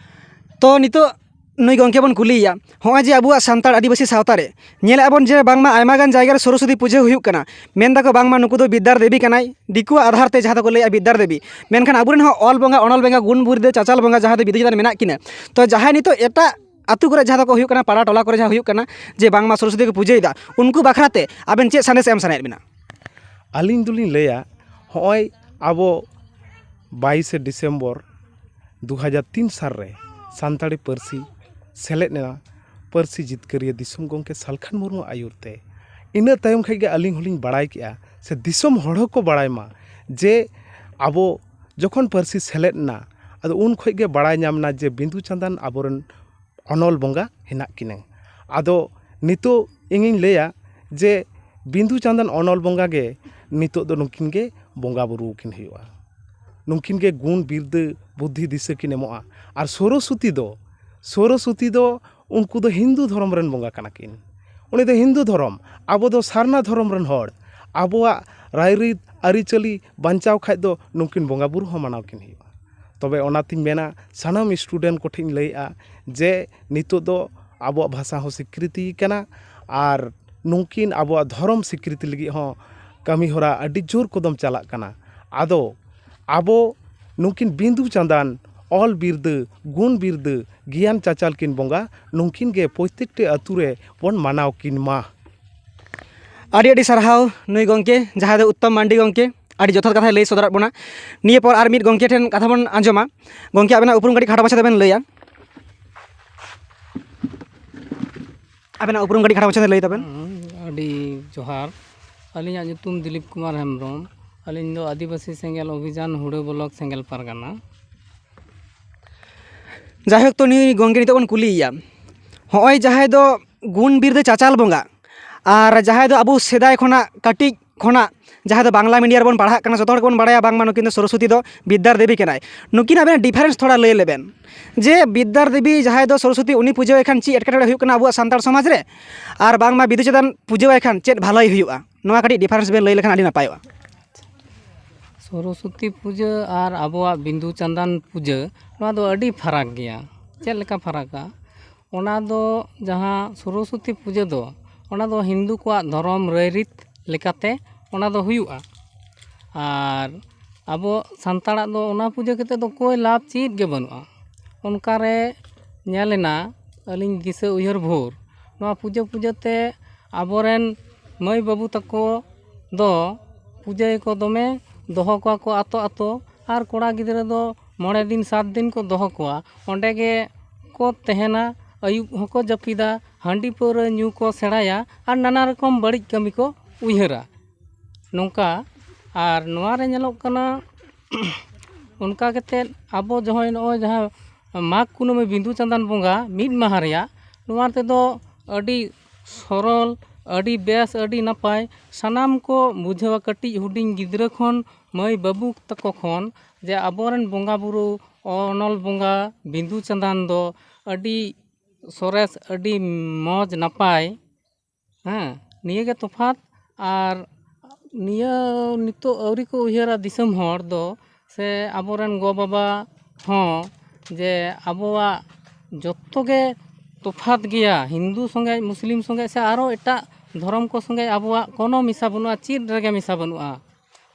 ᱛᱚ ᱱᱤᱛᱚᱜ ᱱᱩᱭ ᱜᱚᱢᱠᱮ ᱵᱚᱱ ᱠᱩᱞᱤᱭᱮᱭᱟ, ᱦᱚᱸᱜᱼᱚᱭ ᱡᱮ ᱟᱵᱚᱣᱟᱜ ᱥᱟᱱᱛᱟᱲ ᱟᱹᱫᱤᱵᱟᱹᱥᱤ ᱥᱟᱶᱛᱟ ᱨᱮ ᱧᱮᱞᱮᱫᱼᱟ ᱵᱚᱱ ᱡᱮ ᱵᱟᱝᱢᱟ ᱟᱭᱢᱟ ᱜᱟᱱ ᱡᱟᱭᱜᱟ ᱨᱮ ᱥᱚᱨᱚᱥᱚᱛᱤ ᱯᱩᱡᱟᱹ ᱦᱩᱭᱩᱜ ᱠᱟᱱᱟ, ᱢᱮᱱ ᱫᱟᱠᱚ ᱵᱟᱝᱢᱟ ᱱᱩᱠᱩ ᱫᱚ ᱵᱤᱫᱽᱫᱟᱨ ᱫᱮᱵᱤ ᱠᱟᱱᱟᱭ, ᱫᱤᱠᱩᱣᱟᱜ ᱟᱫᱷᱟᱨ ᱛᱮ ᱡᱟᱦᱟᱸ ᱫᱚᱠᱚ ᱞᱟᱹᱭᱟ ᱵᱤᱫᱽᱫᱟᱨ ᱫᱮᱵᱤ᱾ ᱢᱮᱱᱠᱷᱟᱱ ᱟᱵᱚᱨᱮᱱ ᱦᱚᱸ ᱚᱞ ᱵᱚᱸᱜᱟ, ᱚᱱᱚᱞ ᱵᱚᱸᱜᱟ, ᱜᱩᱱ ᱵᱤᱨᱫᱟᱹ, ᱪᱟᱪᱟᱞ ᱵᱚᱸᱜᱟ ᱡᱟᱦᱟᱸ ᱫᱚ ᱵᱤᱫᱩ ᱪᱟᱸᱫᱟᱱ ᱢᱮᱱᱟᱜ ᱠᱤᱱᱟ᱾ ᱛᱚ ᱡᱟᱦᱟᱸᱭ ᱱᱤᱛᱚᱜ ᱮᱴᱟᱜ ᱟᱹᱛᱩ ᱠᱚᱨᱮ ᱡᱟᱦᱟᱸ ᱫᱚᱠᱚ ᱦᱩᱭᱩᱜ ᱠᱟᱱᱟ, ᱯᱟᱲᱟ ᱴᱚᱞᱟ ᱠᱚᱨᱮ ᱡᱟᱦᱟᱸ ᱦᱩᱭᱩᱜ ᱠᱟᱱᱟ ᱡᱮ ᱵᱟᱝᱢᱟ ᱥᱚᱨᱚᱥᱚᱛᱤ ᱠᱚ ᱯᱩᱡᱟᱹᱭᱮᱫᱟ, ᱩᱱᱠᱩ ᱵᱟᱠᱷᱨᱟ ᱛᱮ ᱟᱵᱮᱱ ᱪᱮᱫ ᱥᱟᱸᱫᱮᱥ ᱮᱢ ᱥᱟᱱᱟᱭᱮᱫ ᱵᱮᱱᱟ? ᱟᱹᱞᱤᱧ ᱫᱚᱞᱤᱧ ᱞᱟᱹᱭᱟ, ᱦᱚᱸᱜᱼᱚᱭ ᱟᱵᱚ ᱵᱟᱭᱤᱥᱮ ᱰᱤᱥᱮᱢᱵᱚᱨ ᱫᱩ ᱦᱟᱡᱟᱨ ᱛᱤᱱ ᱥᱟᱞ ᱨᱮ ᱥᱟᱱᱛᱟᱲᱤ ᱯᱟᱹᱨᱥᱤ ᱥᱮᱞᱮᱫ ᱮᱱᱟ ᱯᱟᱹᱨᱥᱤ ᱡᱤᱛᱠᱟᱹᱨᱤᱭᱟᱹ ᱫᱤᱥᱚᱢ ᱜᱚᱢᱠᱮ ᱥᱟᱞᱠᱷᱟᱱ ᱢᱩᱨᱢᱩ ᱟᱹᱭᱩᱨ ᱛᱮ᱾ ᱤᱱᱟᱹ ᱛᱟᱭᱚᱢ ᱠᱷᱚᱱ ᱜᱮ ᱟᱹᱞᱤᱧ ᱦᱚᱸᱞᱤᱧ ᱵᱟᱲᱟᱭ ᱠᱮᱜᱼᱟ ᱥᱮ ᱫᱤᱥᱚᱢ ᱦᱚᱲ ᱦᱚᱸᱠᱚ ᱵᱟᱲᱟᱭ ᱢᱟ ᱡᱮ ᱟᱵᱚ ᱡᱚᱠᱷᱚᱱ ᱯᱟᱹᱨᱥᱤ ᱥᱮᱞᱮᱫ ᱮᱱᱟ, ᱟᱫᱚ ᱩᱱ ᱠᱷᱚᱱ ᱜᱮ ᱵᱟᱲᱟᱭ ᱧᱟᱢ ᱮᱱᱟ ᱡᱮ ᱵᱤᱸᱫᱩ ᱪᱟᱸᱫᱟᱱ ᱟᱵᱚᱨᱮᱱ ᱚᱱᱚᱞ ᱵᱚᱸᱜᱟ ᱦᱮᱱᱟᱜ ᱠᱤᱱᱟᱹ᱾ ᱟᱫᱚ ᱱᱤᱛᱚᱜ ᱤᱧᱤᱧ ᱞᱟᱹᱭᱟ ᱡᱮ ᱵᱤᱸᱫᱩ ᱪᱟᱸᱫᱟᱱ ᱚᱱᱚᱞ ᱵᱚᱸᱜᱟ ᱜᱮ ᱱᱤᱛᱚᱜ ᱫᱚ ᱱᱩᱠᱤᱱ ᱜᱮ ᱵᱚᱸᱜᱟ ᱵᱩᱨᱩ ᱠᱤᱱ ᱦᱩᱭᱩᱜᱼᱟ᱾ ᱱᱩᱠᱤᱱ ᱜᱮ ᱜᱩᱱ ᱵᱤᱨᱫᱟᱹ ᱵᱩᱫᱽᱫᱷᱤ ᱫᱤᱥᱟᱹ ᱠᱤᱱ ᱮᱢᱚᱜᱼᱟ᱾ ᱟᱨ ᱥᱚᱨᱚᱥᱚᱛᱤ ᱫᱚ, ᱥᱚᱨᱚᱥᱚᱛᱤ ᱫᱚ ᱩᱱᱠᱩ ᱫᱚ ᱦᱤᱱᱫᱩ ᱫᱷᱚᱨᱚᱢ ᱨᱮᱱ ᱵᱚᱸᱜᱟ ᱠᱟᱱᱟ ᱠᱤᱱ᱾ ᱩᱱᱤ ᱫᱚ ᱦᱤᱱᱫᱩ ᱫᱷᱚᱨᱚᱢ, ᱟᱵᱚ ᱫᱚ ᱥᱟᱨᱱᱟ ᱫᱷᱚᱨᱚᱢ ᱨᱮᱱ ᱦᱚᱲ᱾ ᱟᱵᱚᱣᱟᱜ ᱨᱟᱭᱨᱤᱛ ᱟᱹᱨᱤᱪᱟᱹᱞᱤ ᱵᱟᱧᱪᱟᱣ ᱠᱷᱟᱡ ᱫᱚ ᱱᱩᱠᱤᱱ ᱵᱚᱸᱜᱟ ᱵᱩᱨᱩ ᱦᱚᱸ ᱢᱟᱱᱟᱣ ᱠᱤᱱ ᱦᱩᱭᱩᱜᱼᱟ᱾ ᱛᱚᱵᱮ ᱚᱱᱟᱛᱤᱧ ᱢᱮᱱᱟ, ᱥᱟᱱᱟᱢ student ᱠᱚᱴᱷᱮᱱ ᱤᱧ ᱞᱟᱹᱭᱮᱜᱼᱟ ᱡᱮ ᱱᱤᱛᱚᱜ ᱫᱚ ᱟᱵᱚᱣᱟᱜ ᱵᱷᱟᱥᱟ ᱦᱚᱸ ᱥᱤᱠᱨᱤᱛᱤ ᱠᱟᱱᱟ ᱟᱨ ᱱᱩᱠᱤᱱ ᱟᱵᱚᱣᱟᱜ ᱫᱷᱚᱨᱚᱢ ᱥᱤᱠᱨᱤᱛᱤ ᱞᱟᱹᱜᱤᱫ ᱦᱚᱸ ᱠᱟᱹᱢᱤ ᱦᱚᱨᱟ ᱟᱹᱰᱤ ᱡᱳᱨ ᱠᱚᱫᱚᱢ ᱪᱟᱞᱟᱜ ᱠᱟᱱᱟ᱾ ᱟᱫᱚ ᱟᱵᱚ ᱱᱩᱠᱤᱱ ᱵᱤᱸᱫᱩ ᱪᱟᱸᱫᱟᱱ ᱚᱞ ᱵᱤᱨᱫᱟᱹ, ᱜᱩᱱ ᱵᱤᱨᱫᱟᱹ, ᱜᱮᱭᱟᱱ ᱪᱟᱪᱟᱞ ᱠᱤᱱ ᱵᱚᱸᱜᱟ, ᱱᱩᱠᱤᱱ ᱜᱮ ᱯᱨᱚᱛᱮᱠᱴᱤ ᱟᱹᱛᱩ ᱨᱮ ᱵᱚᱱ ᱢᱟᱱᱟᱣ ᱠᱤᱱ ᱢᱟ᱾ ᱟᱹᱰᱤ ᱟᱹᱰᱤ ᱥᱟᱨᱦᱟᱣ ᱱᱩᱭ ᱜᱚᱢᱠᱮ, ᱡᱟᱦᱟᱸᱭ ᱫᱚ ᱩᱛᱛᱚᱢ ᱢᱟᱱᱰᱤ ᱜᱚᱢᱠᱮ, ᱟᱹᱰᱤ ᱡᱚᱛᱷᱟᱛ ᱠᱟᱛᱷᱟᱭ ᱞᱟᱹᱭ ᱥᱚᱫᱚᱨᱟᱫ ᱵᱚᱱᱟ᱾ ᱱᱤᱭᱟᱹ ᱯᱚᱨ ᱟᱨ ᱢᱤᱫ ᱜᱚᱢᱠᱮ ᱴᱷᱮᱱ ᱠᱟᱛᱷᱟ ᱵᱚᱱ ᱟᱸᱡᱚᱢᱟ᱾ ᱜᱚᱢᱠᱮ, ᱟᱵᱮᱱᱟᱜ ᱩᱯᱨᱩᱢ ᱠᱟᱹᱴᱤᱡ ᱠᱷᱟᱴᱚ ᱢᱟᱪᱷᱟ ᱛᱮᱵᱮᱱ ᱞᱟᱹᱭᱟ᱾ ᱟᱵᱮᱱᱟᱜ ᱩᱯᱨᱩᱢ ᱠᱟᱹᱴᱤᱡ ᱠᱷᱟᱴᱚ ᱢᱟᱪᱷᱟ ᱛᱮ ᱞᱟᱹᱭ ᱛᱟᱵᱮᱱ᱾ ᱦᱩᱸ, ᱟᱹᱰᱤ ᱡᱚᱦᱟᱨ᱾ ᱟᱹᱞᱤᱧᱟᱜ ᱧᱩᱛᱩᱢ ᱫᱤᱞᱤᱯ ᱠᱩᱢᱟᱨ ᱦᱮᱢᱵᱨᱚᱢ᱾ ᱟᱹᱞᱤᱧ ᱫᱚ ᱟᱹᱫᱤᱵᱟᱹᱥᱤ ᱥᱮᱸᱜᱮᱞ ᱚᱵᱷᱤᱡᱟᱱ ᱦᱩᱲᱟᱹ ᱵᱞᱚᱠ ᱥᱮᱸᱜᱮᱞ ᱯᱟᱨᱜᱟᱱᱟ᱾ ᱡᱟᱭᱦᱳᱠ, ᱛᱚ ᱱᱩᱭ ᱜᱚᱢᱠᱮ ᱱᱤᱛᱚᱜ ᱵᱚᱱ ᱠᱩᱞᱤᱭᱮᱭᱟ, ᱦᱚᱸᱜᱼᱚᱭ ᱡᱟᱦᱟᱸᱭ ᱫᱚ ᱜᱩᱱ ᱵᱤᱨᱫᱟᱹ ᱪᱟᱪᱟᱞ ᱵᱚᱸᱜᱟ, ᱟᱨ ᱡᱟᱦᱟᱸᱭ ᱫᱚ ᱟᱵᱚ ᱥᱮᱫᱟᱭ ᱠᱷᱚᱱᱟᱜ, ᱠᱟᱹᱴᱤᱡ ᱠᱷᱚᱱᱟᱜ ᱡᱟᱦᱟᱸᱭ ᱫᱚ ᱵᱟᱝᱞᱟ ᱢᱤᱰᱤᱭᱟ ᱨᱮᱵᱚᱱ ᱯᱟᱲᱦᱟᱜ ᱠᱟᱱᱟ, ᱡᱚᱛᱚ ᱦᱚᱲ ᱜᱮᱵᱚᱱ ᱵᱟᱲᱟᱭᱟ ᱵᱟᱝᱢᱟ ᱱᱩᱠᱤᱱ ᱫᱚ ᱥᱚᱨᱚᱥᱚᱛᱤ ᱫᱚ ᱵᱤᱫᱽᱫᱟᱨ ᱫᱮᱵᱤ ᱠᱟᱱᱟᱭ᱾ ᱱᱩᱠᱤᱱᱟᱜ ᱟᱵᱮᱱᱟᱜ difference ᱛᱷᱚᱲᱟ ᱞᱟᱹᱭ ᱞᱮᱵᱮᱱ, ᱡᱮ ᱵᱤᱫᱽᱫᱟᱨ ᱫᱮᱵᱤ ᱡᱟᱦᱟᱸᱭ ᱫᱚ ᱥᱚᱨᱚᱥᱚᱛᱤ, ᱩᱱᱤ ᱯᱩᱡᱟᱹᱣᱟᱭ ᱠᱷᱟᱱ ᱪᱮᱫ ᱮᱴᱠᱮᱴᱚᱬᱮ ᱦᱩᱭᱩᱜ ᱠᱟᱱᱟ ᱟᱵᱚᱣᱟᱜ ᱥᱟᱱᱛᱟᱲ ᱥᱚᱢᱟᱡᱽ ᱨᱮ, ᱟᱨ ᱵᱟᱝᱢᱟ ᱵᱤᱫᱩ ᱪᱟᱸᱫᱟᱱ ᱯᱩᱡᱟᱹᱣᱟᱭ ᱠᱷᱟᱱ ᱪᱮᱫ ᱵᱷᱟᱹᱞᱟᱹᱭ ᱦᱩᱭᱩᱜᱼᱟ? ᱱᱚᱣᱟ ᱠᱟᱹᱴᱤᱡ difference ᱵᱮᱱ ᱞᱟᱹᱭ ᱞᱮᱠᱷᱟᱱ ᱟᱹᱰᱤ ᱱᱟᱯᱟᱭᱚᱜᱼᱟ᱾ ᱥᱚᱨᱚᱥᱚᱛᱤ ᱯᱩᱡᱟᱹ ᱟᱨ ᱟᱵᱚᱣᱟᱜ ᱵᱤᱸᱫᱩ ᱪᱟᱸᱫᱟᱱ ᱯᱩᱡᱟᱹ, ᱱᱚᱣᱟ ᱫᱚ ᱟᱹᱰᱤ ᱯᱷᱟᱨᱟᱠ ᱜᱮᱭᱟ᱾ ᱪᱮᱫ ᱞᱮᱠᱟ ᱯᱷᱟᱨᱟᱠᱟ? ᱚᱱᱟ ᱫᱚ ᱡᱟᱦᱟᱸ ᱥᱚᱨᱚᱥᱚᱛᱤ ᱯᱩᱡᱟᱹ ᱫᱚ, ᱚᱱᱟ ᱫᱚ ᱦᱤᱱᱫᱩ ᱠᱚᱣᱟᱜ ᱫᱷᱚᱨᱚᱢ ᱨᱟᱹᱭᱨᱤᱛ ᱞᱮᱠᱟᱛᱮ ᱚᱱᱟ ᱫᱚ ᱦᱩᱭᱩᱜᱼᱟ᱾ ᱟᱨ ᱟᱵᱚ ᱥᱟᱱᱛᱟᱲᱟᱜ ᱫᱚ ᱚᱱᱟ ᱯᱩᱡᱟᱹ ᱠᱟᱛᱮ ᱫᱚ ᱠᱳᱭ ᱞᱟᱵᱷ ᱪᱮᱫ ᱜᱮ ᱵᱟᱹᱱᱩᱜᱼᱟ᱾ ᱚᱱᱠᱟᱨᱮ ᱧᱮᱞ ᱮᱱᱟ, ᱟᱹᱞᱤᱧ ᱫᱤᱥᱟᱹ ᱩᱭᱦᱟᱹᱨ ᱵᱷᱳᱨ, ᱱᱚᱣᱟ ᱯᱩᱡᱟᱹ ᱯᱩᱡᱟᱹ ᱛᱮ ᱟᱵᱚᱨᱮᱱ ᱢᱟᱹᱭ ᱵᱟᱹᱵᱩ ᱛᱟᱠᱚ ᱫᱚ ᱯᱩᱡᱟᱹᱭᱟᱠᱚ ᱫᱚᱢᱮ, ᱫᱚᱦᱚ ᱠᱚᱣᱟ ᱠᱚ ᱟᱛᱳ ᱟᱛᱳ, ᱟᱨ ᱠᱚᱲᱟ ᱜᱤᱫᱽᱨᱟᱹ ᱫᱚ ᱢᱚᱬᱮ ᱫᱤᱱ ᱥᱟᱛ ᱫᱤᱱ ᱠᱚ ᱫᱚᱦᱚ ᱠᱚᱣᱟ, ᱚᱸᱰᱮ ᱜᱮ ᱠᱚ ᱛᱟᱦᱮᱱᱟ, ᱟᱹᱭᱩᱵ ᱦᱚᱸᱠᱚ ᱡᱟᱹᱯᱤᱫᱟ, ᱦᱟᱺᱰᱤ ᱯᱟᱹᱣᱨᱟᱹ ᱧᱩ ᱠᱚ ᱥᱮᱬᱟᱭᱟ ᱟᱨ ᱱᱟᱱᱟ ᱨᱚᱠᱚᱢ ᱵᱟᱹᱲᱤᱡ ᱠᱟᱹᱢᱤ ᱠᱚ ᱩᱭᱦᱟᱹᱨᱟ᱾ ᱱᱚᱝᱠᱟ, ᱟᱨ ᱱᱚᱣᱟ ᱨᱮ ᱧᱮᱞᱚᱜ ᱠᱟᱱᱟ, ᱚᱱᱠᱟ ᱠᱟᱛᱮᱫ ᱟᱵᱚ ᱡᱚᱦᱚᱸᱭ ᱱᱚᱜᱼᱚᱭ ᱡᱟᱦᱟᱸ ᱢᱟᱜᱽ ᱠᱩᱱᱟᱹᱢᱤ ᱵᱤᱸᱫᱩ ᱪᱟᱸᱫᱟᱱ ᱵᱚᱸᱜᱟ ᱢᱤᱫ ᱢᱟᱦᱟ ᱨᱮᱭᱟᱜ, ᱱᱚᱣᱟ ᱛᱮᱫᱚ ᱟᱹᱰᱤ ᱥᱚᱨᱚᱞ, ᱟᱹᱰᱤ ᱵᱮᱥ, ᱟᱹᱰᱤ ᱱᱟᱯᱟᱭ ᱥᱟᱱᱟᱢ ᱠᱚ ᱵᱩᱡᱷᱟᱹᱣᱟ, ᱠᱟᱹᱴᱤᱡ ᱦᱩᱰᱤᱧ ᱜᱤᱫᱽᱨᱟᱹ ᱠᱷᱚᱱ, ᱢᱟᱹᱭ ᱵᱟᱹᱵᱩ ᱛᱟᱠᱚ ᱠᱷᱚᱱ, ᱡᱮ ᱟᱵᱚᱨᱮᱱ ᱵᱚᱸᱜᱟ ᱵᱩᱨᱩ, ᱚᱱᱚᱞ ᱵᱚᱸᱜᱟ, ᱵᱤᱸᱫᱩ ᱪᱟᱸᱫᱟᱱ ᱫᱚ ᱟᱹᱰᱤ ᱥᱚᱨᱮᱥ, ᱟᱹᱰᱤ ᱢᱚᱡᱽ ᱱᱟᱯᱟᱭ᱾ ᱦᱮᱸ, ᱱᱤᱭᱟᱹ ᱜᱮ ᱛᱚᱯᱷᱟᱛ᱾ ᱟᱨ ᱱᱤᱭᱟᱹ ᱱᱤᱛᱚᱜ ᱟᱹᱣᱨᱤ ᱠᱚ ᱩᱭᱦᱟᱹᱨᱟ ᱫᱤᱥᱚᱢ ᱦᱚᱲ ᱫᱚ, ᱥᱮ ᱟᱵᱚᱨᱮᱱ ᱜᱚ ᱵᱟᱵᱟ ᱦᱚᱸ, ᱡᱮ ᱟᱵᱚᱣᱟᱜ ᱡᱚᱛᱚ ᱜᱮ ᱛᱚᱯᱷᱟᱛ ᱜᱮᱭᱟ, ᱦᱤᱱᱫᱩ ᱥᱚᱸᱜᱮ, ᱢᱩᱥᱞᱤᱢ ᱥᱚᱸᱜᱮ, ᱥᱮ ᱟᱨᱚ ᱮᱴᱟᱜ ᱫᱷᱚᱨᱚᱢ ᱠᱚ ᱥᱚᱸᱜᱮ ᱟᱵᱚᱣᱟᱜ ᱠᱳᱱᱳ ᱢᱮᱥᱟ ᱵᱟᱹᱱᱩᱜᱼᱟ, ᱪᱮᱫ ᱨᱮᱜᱮ ᱢᱮᱥᱟ ᱵᱟᱹᱱᱩᱜᱼᱟ᱾